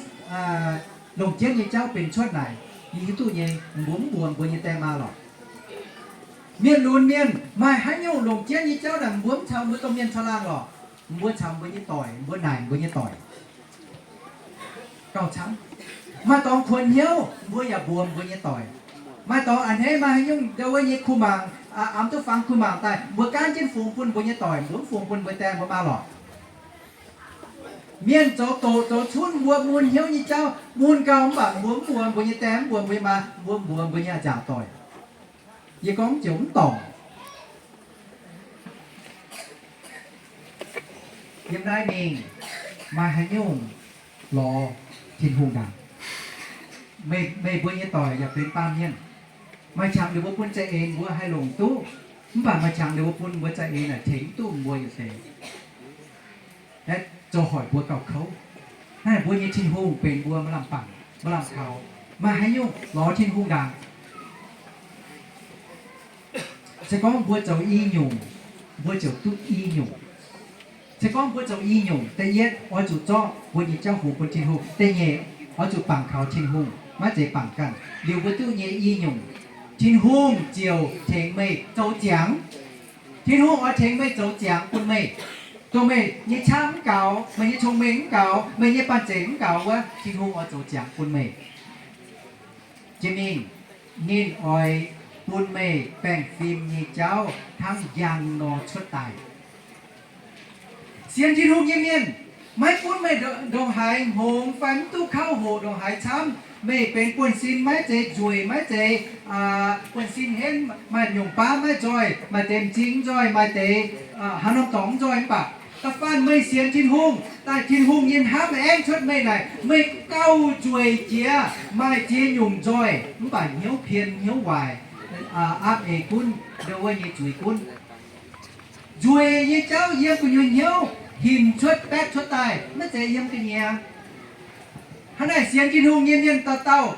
longc jienv nyei jauv benx cuotv naaic, yie hiuv duqv nyei, mbuo mv mbuox mbuo nyei die maa lorqc. Mienh lunx mienh, maaih haaix nyungc longc jienv nyei jauv naaic mbuo mv caux mbuo domh mienh caangh laangh lorqc, mbuo caux mbuo nyei doic, mbuo naaic mbuo nyei doic gauh camv. Maaih dorngx kuonx hnyouv, mbuo yaac mbuox mbuo nyei doic. Maaih dorngx a'hneiv maaih haaix nyungc ndau wuov nyei kuh mangc, aa, amx duqv fangx kuh mangc daaih, mbuo gaanv jienv fungx bun mbuo nyei doic, mbuo mv fungx bun mbuo die mbuo maa lorqc. Mienh zoux doqc zoux cunv mbuo mun hnyouv nyei jauv mun gauh, mv baac mbuo mv mbuox mbuo nyei die, mv mbuox mbuo nyei maa, mbuo mbuox mbuo nyei a'nziaauc doic. Yie gorngv ziouc mv dorngc. Yiem naaiv mingh maaih haaix nyungc lorz Tin-Hungh ndaangc? Meih, meih mbuo nyei doic yaac benx baamh mienh. Maaih qangx ninh mbuo bun za'eix mbuo haih longc duqv, mv baac maaih qangx ninh mbuo bun mbuo za'eix naaic tengx mv duqv mbuo yietc deix. Aeqv, zoux hoic mbuo gauh kouv. Naaiv mbuo nyei Tin-Hungh benx mbuo maaih lamh bangc, maaih lamh kaux. Maaih haaix nyungc lorz Tin-Hungh ndaangc? Se gorngv mbuo zoux i nyungc, mbuo ziouc duqv i nyungc. Se gorngv mbuo zoux i nyungc, da'yietv oix zuqc zorqv mbuo nyei jauv fungx bun Tin-Hungh. Da'nyeic oix zuqc bangc kaux Tin-Hungh, maiv zeiz bangc ganh. Liuz mbuo duqv nyei i nyungc, Tin-Hungh ziouc tengx meih zoux ziangx. Tin-Hungh oix tengx meih zoux ziangx bun meih, dongh meih nyei qaqv mv gaux, meih nyei cong-mengh mv gaux, meih nyei banh zeic mv gaux wuov, Tin-Hungh oix zoux ziangx bun meih. Jiex mingh, ninh oix bun meih baengh fim nyei jauv hnangv njang nor cuotv daaih. Sienx Tin-Hungh nyei mienh, maiv gunv meih ndongc haaix hngongx fai mv duqv kauv hoqc ndongc haaix camv, meih benx buonv-sin maiv zeiz nzueic, maiv zeiz buonv-sin henv, maaih nyungc baav maiv nzoih, maaih deix m'zing nzoih, maaih deix haaix norm dorngx nzoih, mv baac da'faanh meih sienx Tin-Hungh daaih, Tin-Hungh nyei hnamv aengv cuotv meih naaic, meih gauh nzueic jiex, maaih ziex nyungc nzoih, mv baac hnyouv pien hnyouv waaic, aapv eix gunv, ndau wuov nyei zuiz gunv. Nzueic nyei jauv yiem gu'nyuoz hnyouv hinc cuotv baetv cuotv daaih, maiv zeiz yiem ga'nyiec. Hnangv naaic sienx Tin-Hungh nyei mienh dauh dauh,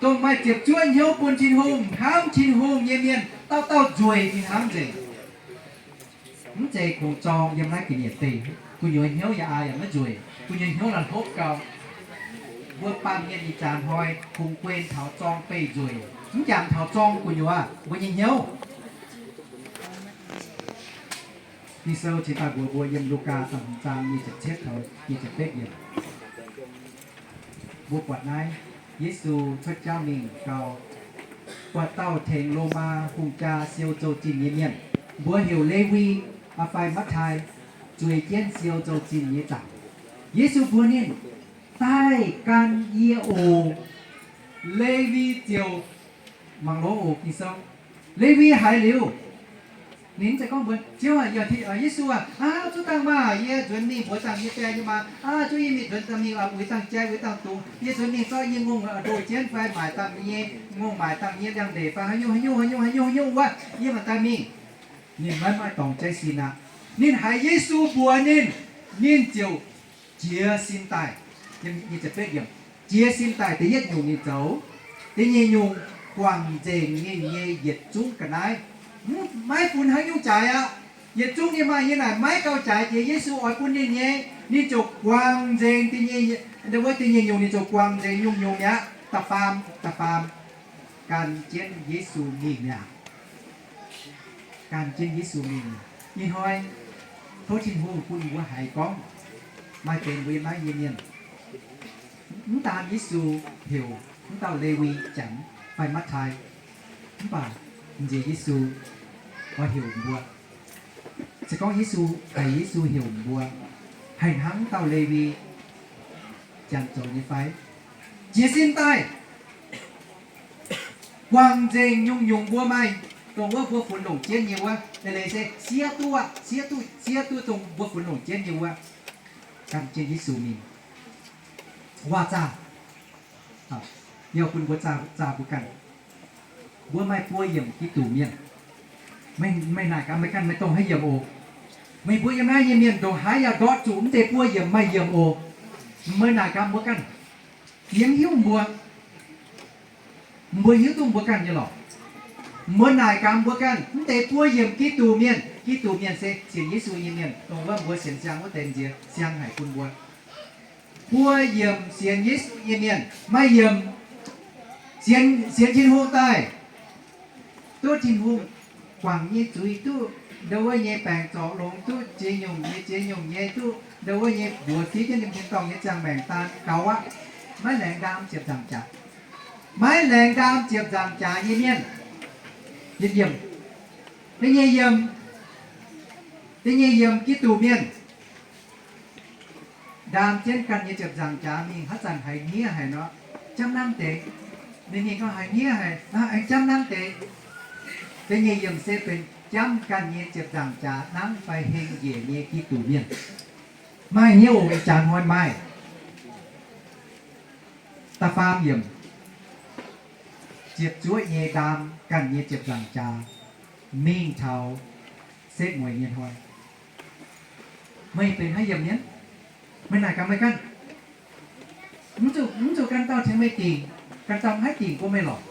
dongh maaih ziepc zuoqv hnyouv bun Tin-Hungh, hnamv Tin-Hungh nyei mienh dauh dauh nzueic fih hnangv nzengc. Mv zeiz kungx zorng yiem naaiv ga'nyiec deic, gu'nyuoz hnyouv yaac aa yaac maiv nzueic, gu'nyuoz hnyouv la'hlopv gau. Mbuo baamh mienh ih jaax hnoi kungx guen taux zorng beih nzueic, mv jangx taux zorng gu'nyuoz mbuo nyei hnyouv. Ging-Sou cingx daaih mbuox mbuo yiem Lugaa da'hmz zaang nyic ziepc cietv taux nyic ziepc betv yiemc. Mbuo buatc naaiv, Yesu cuotv jauv mingh gau, buatc dauh tengx Lomaa hungh jaa siou zouv-zinh nyei mienh, mbuox heuc Lewi fai Matv^tai, zueiz jienv siou zouv-zinh nyei zaangc. Yesu mbuox ninh, Daaih gan yie oc. Lewi ziouc mangc longx oc. Ging-Sou, Lewi haiz liuz, ninh mv zeiz gorngv mbuox Ziouv, Yesu aac, Aa, zungv dangh maah! Yie nzuonx mingh mbuox dangh yie die yie maa, Aa, zungv yie mingh nzuonx dangh mingh uix dangh jai uix dangh dungz. Yie nzuonx mingh zorqv yie nyei ngongh ndoh jienv fai maaic dangh yie nyei ngongh, maaic dangh yie nyei liangx-ndeic fai haaix nyungc haaix nyungc haaix nyungc haaix nyungc wuov, yie maanc daaih mingh. Ninh maiv maaih dorngc jaiv sin aqv. Ninh haiz Yesu mbuox ninh, ninh ziouc jiez sin daaih. Jiez sin daaih da'yietv nyungc ninh zoux. Da'nyeic nyungc, guangc nzengc ninh nyei yietc zungv ga'naaiv. Maiv funx haaix nyungc jaaix aqv. Yietc zungv ninh maaih nyei naaic maiv gauh jaaix jiex Yesu oix bun ninh nyei. Ninh ziouc guangc nzengc, wuov da'nyeic nyungc ninh ziouc guangc nzengc nyungc-nyungc mi'aqv. Da'faam, da'faam, gan jienv Yesu mingh mi'aqv. Gan jienv Yesu mingh. Ih hnoi tov Tin-Hungh bun mbuo haiz gorngv maaih benx mbuo yiem naaiv nyei mienh, mv daan Yesu heuc mv dauh Lewi Janx fai Matv^tai, mv baac Nziex Yesu oix heuc mbuo. Se gorngv Yesu, haiz Yesu heuc mbuo, haih hnangv dauh Lewi janx zoux nyei fai? Jiez sin daaih, guangc nzengc nyungc-nyungc mbuo maaih, dongh wuov mbuo funx longc jienv nyei wuov, eix leiz se siev duqv aqv, siev duqv, siev duqv dongh mbuo funx longc jienv nyei wuov, gan jienv Yesu mingh. Waac zaah, yie bun mbuo zaah, zaah mbuo ganh. Mbuo maaih buo yiemc Giduc mienh. Meih, meih naaic gaax meih ganh, meih dongh haaix yiemc oc? Meih mbuo yiem naaiv nyei mienh ndongc haaix yaac ndortv zuqc mv deix buo yiemc maaih yiemc oc. Meih naaic gaax mbuo ganh, yie mv hiuv mbuo. Mbuo hiuv duqv mbuo ganh nyei lorqc. Mbuo naaic gaax mbuo ganh, mv deix buo yiemc Giduc mienh, Giduc mienh se sienx Yesu nyei mienh, dongh wuov mbuo sienx siang wuov deix nziex siang haic bun mbuo. Buo yiemc sienx Yesu nyei mienh, maaih yiemc sienx, sienx Tin-Hungh daaih, duqv Tin-Hungh guangc nyei zuiz, duqv ndau wuov nyei baengc zorc longx, duqv ziex nyungc nyei ziex nyungc nyei, duqv ndau wuov nyei mbuox fiev jienv ninh mbuo dorngh nyei ziangh maengc daan gaux aqv. Maiv laengz ndaam ziepc nzaangc jaax. Maiv laengz ndaam ziepc nzaangc jaax nyei mienh. Yietc yiemc. Da'nyeic yiemc. Da'nyeic yiemc Giduc mienh ndaam jienv ganh nyei ziepc nzaangc jaax mingh, haaix zanc haiz hniev haic nor, jamv nangv deix. Ninh mingh gau haiz hniev haic, aengx jamv nangv deix. Da'nyeic yiemc se benx jamv ganh nyei ziepc nzaangc jaax nangv fai heng njiec nyei Giduc mienh. Maaih nyei oc, ih jaax hnoi maaih. Da'faam yiemc, ziepc zuoqv nyei ndaam ganh nyei ziepc nzaangc jaax mingh taux setv mueiz nyei hnoi. Meih benx haaix yiemc mienh? Meih naaic gaax meih ganh. Mv zuqc, mv zuqc ganh dauh tengx meih dingc, ganh dauh mv haih dingc bun meih lorqc.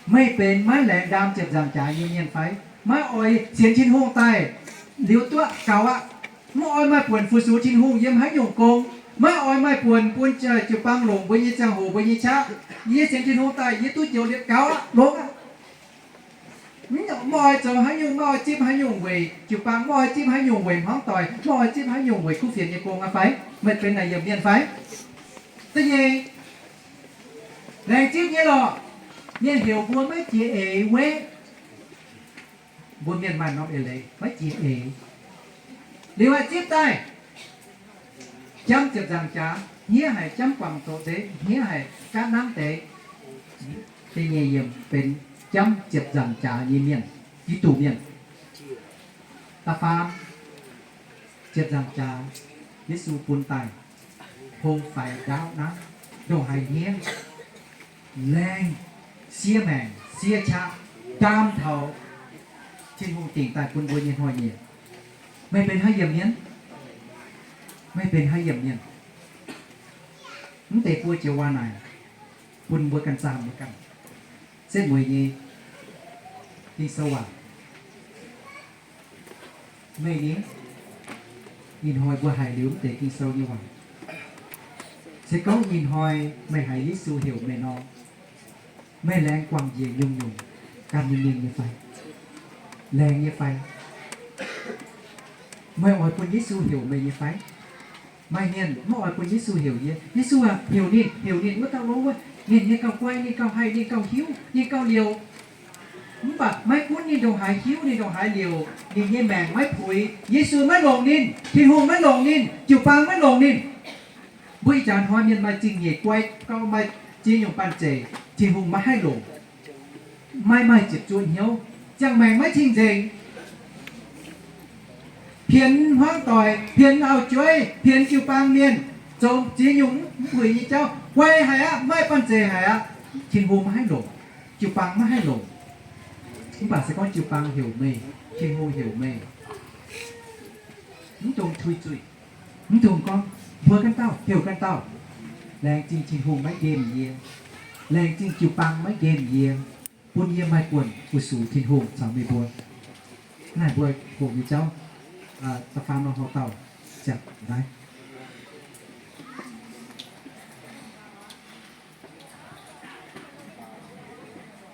Meih benx maiv laengz ndaam ziepc nzaangc jaax nyei mienh fai? Maiv oix sienx Tin-Hungh daaih liuz duqv gaux aqv. Maiv oix maaih buonc fu-sux Tin-Hungh yiem haaix nyungc gong. Maiv oix maaih buonc bun jiu-baang longc mbuo nyei ziangh hoc, mbuo nyei qaqv. Yie sienx Tin-Hungh daaih yie duqv njoux liuz gaux aqv, longx aqv. Mv oix zoux haaix nyungc, maiv oix zipv haaix nyungc weic jiu-baang, maiv oix zipv haaix nyungc weic hmuangv doic, maiv oix zipv haaix nyungc weic kuv fienx nyei gong aqv fai? Meih benx naaic yiemc mienh fai? Da'nyeic, laengz zipv nyei lorqc. Mienh heuc mbuo maiv jiex eix weqv. Mbuo mienh maaih norm eix leiz maiv jiex eix. Liuz aqv zipv daaih, jamv ziepc nzaangc jaax hniev haic, jamv guangc zoqc deix hniev haic, gaatv nangv deix. Da'nyeic yiemc benx jamv ziepc nzaangc jaax nyei mienh, Giduc mienh. Da'faam, ziepc nzaangc jaax Yesu bun daaih, hlo faix ndaauv nangv, ndongc haaix hniev, laengh, siev maengc, siev qaqv, ndaam taux Tin-Hungh dingc daaih bun mbuo nyei hnoi-nyieqc. Meih benx haaix yiemc mienh? Meih benx haaix yiemc mienh? Mv deix buo joux waac naaic bun mbuo ganh zaah mbuo ganh. Setv mueiz nyei Ging-Sou waac. Meih nyei, ih hnoi mbuo haiz liuz mv deix Ging-Sou nyei waac. Se gorngv ih hnoi meih haiz Yesu heuc meih nor, meih laengz guangc njiec nyungc-nyungc ganh nyei mingh nyei fai? Laengz nyei fai? Meih oix bun Yesu heuc meih nyei fai? Maaih mienh maiv oix bun Yesu heuc yie. Yesu aah, heuc ninh, heuc ninh wuov dauh lov wuov, ninh, ninh gauh guai, ninh gauh haih, ninh gauh hiuv, ninh gauh liouc. Mv baac maiv gunv ninh ndongc haaix hiuv, ninh ndongc haaix liouc, ninh nyei maengc maiv puix, Yesu maiv longc ninh, Tin-Hungh maiv longc ninh, jiu-baang maiv longc ninh. Mbuo ih jaax hnoi mienh maaih zingh nyeic guai, gauh maaih ziex nyungc banh zeic, Tin-Hungh maiv haih longc. Maiv maaih ziepc zuoqv hnyouv, ziangh maengc maiv cing-nzengc. Pienx hmuangv doic, pienx auv-jueiv, pienx jiu-baang mienh, zoux ziex nyungc mv puix nyei jauv, guai haic aqv, maiv banh zeic haic aqv. Tin-Hungh maiv haih longc, jiu-baang maiv haih longc. Mv baac se gorngv jiu-baang heuc meih, Tin-Hungh heuc meih, mv dungx tui zuiz. Mv dungx gorngv, mbuox ganh dauh, heuc ganh dauh. Laengz zingh Tin-Hungh maiv nqemh yie. Laengz zingh jiu-baang maiv nqemh yie, bun yie maaih buonc fu-sux Tin-Hungh caux meih mbuo. Naaiv mbuo hoqc nyei jauv, da'faam nor, houc dauh ziangh naaiv.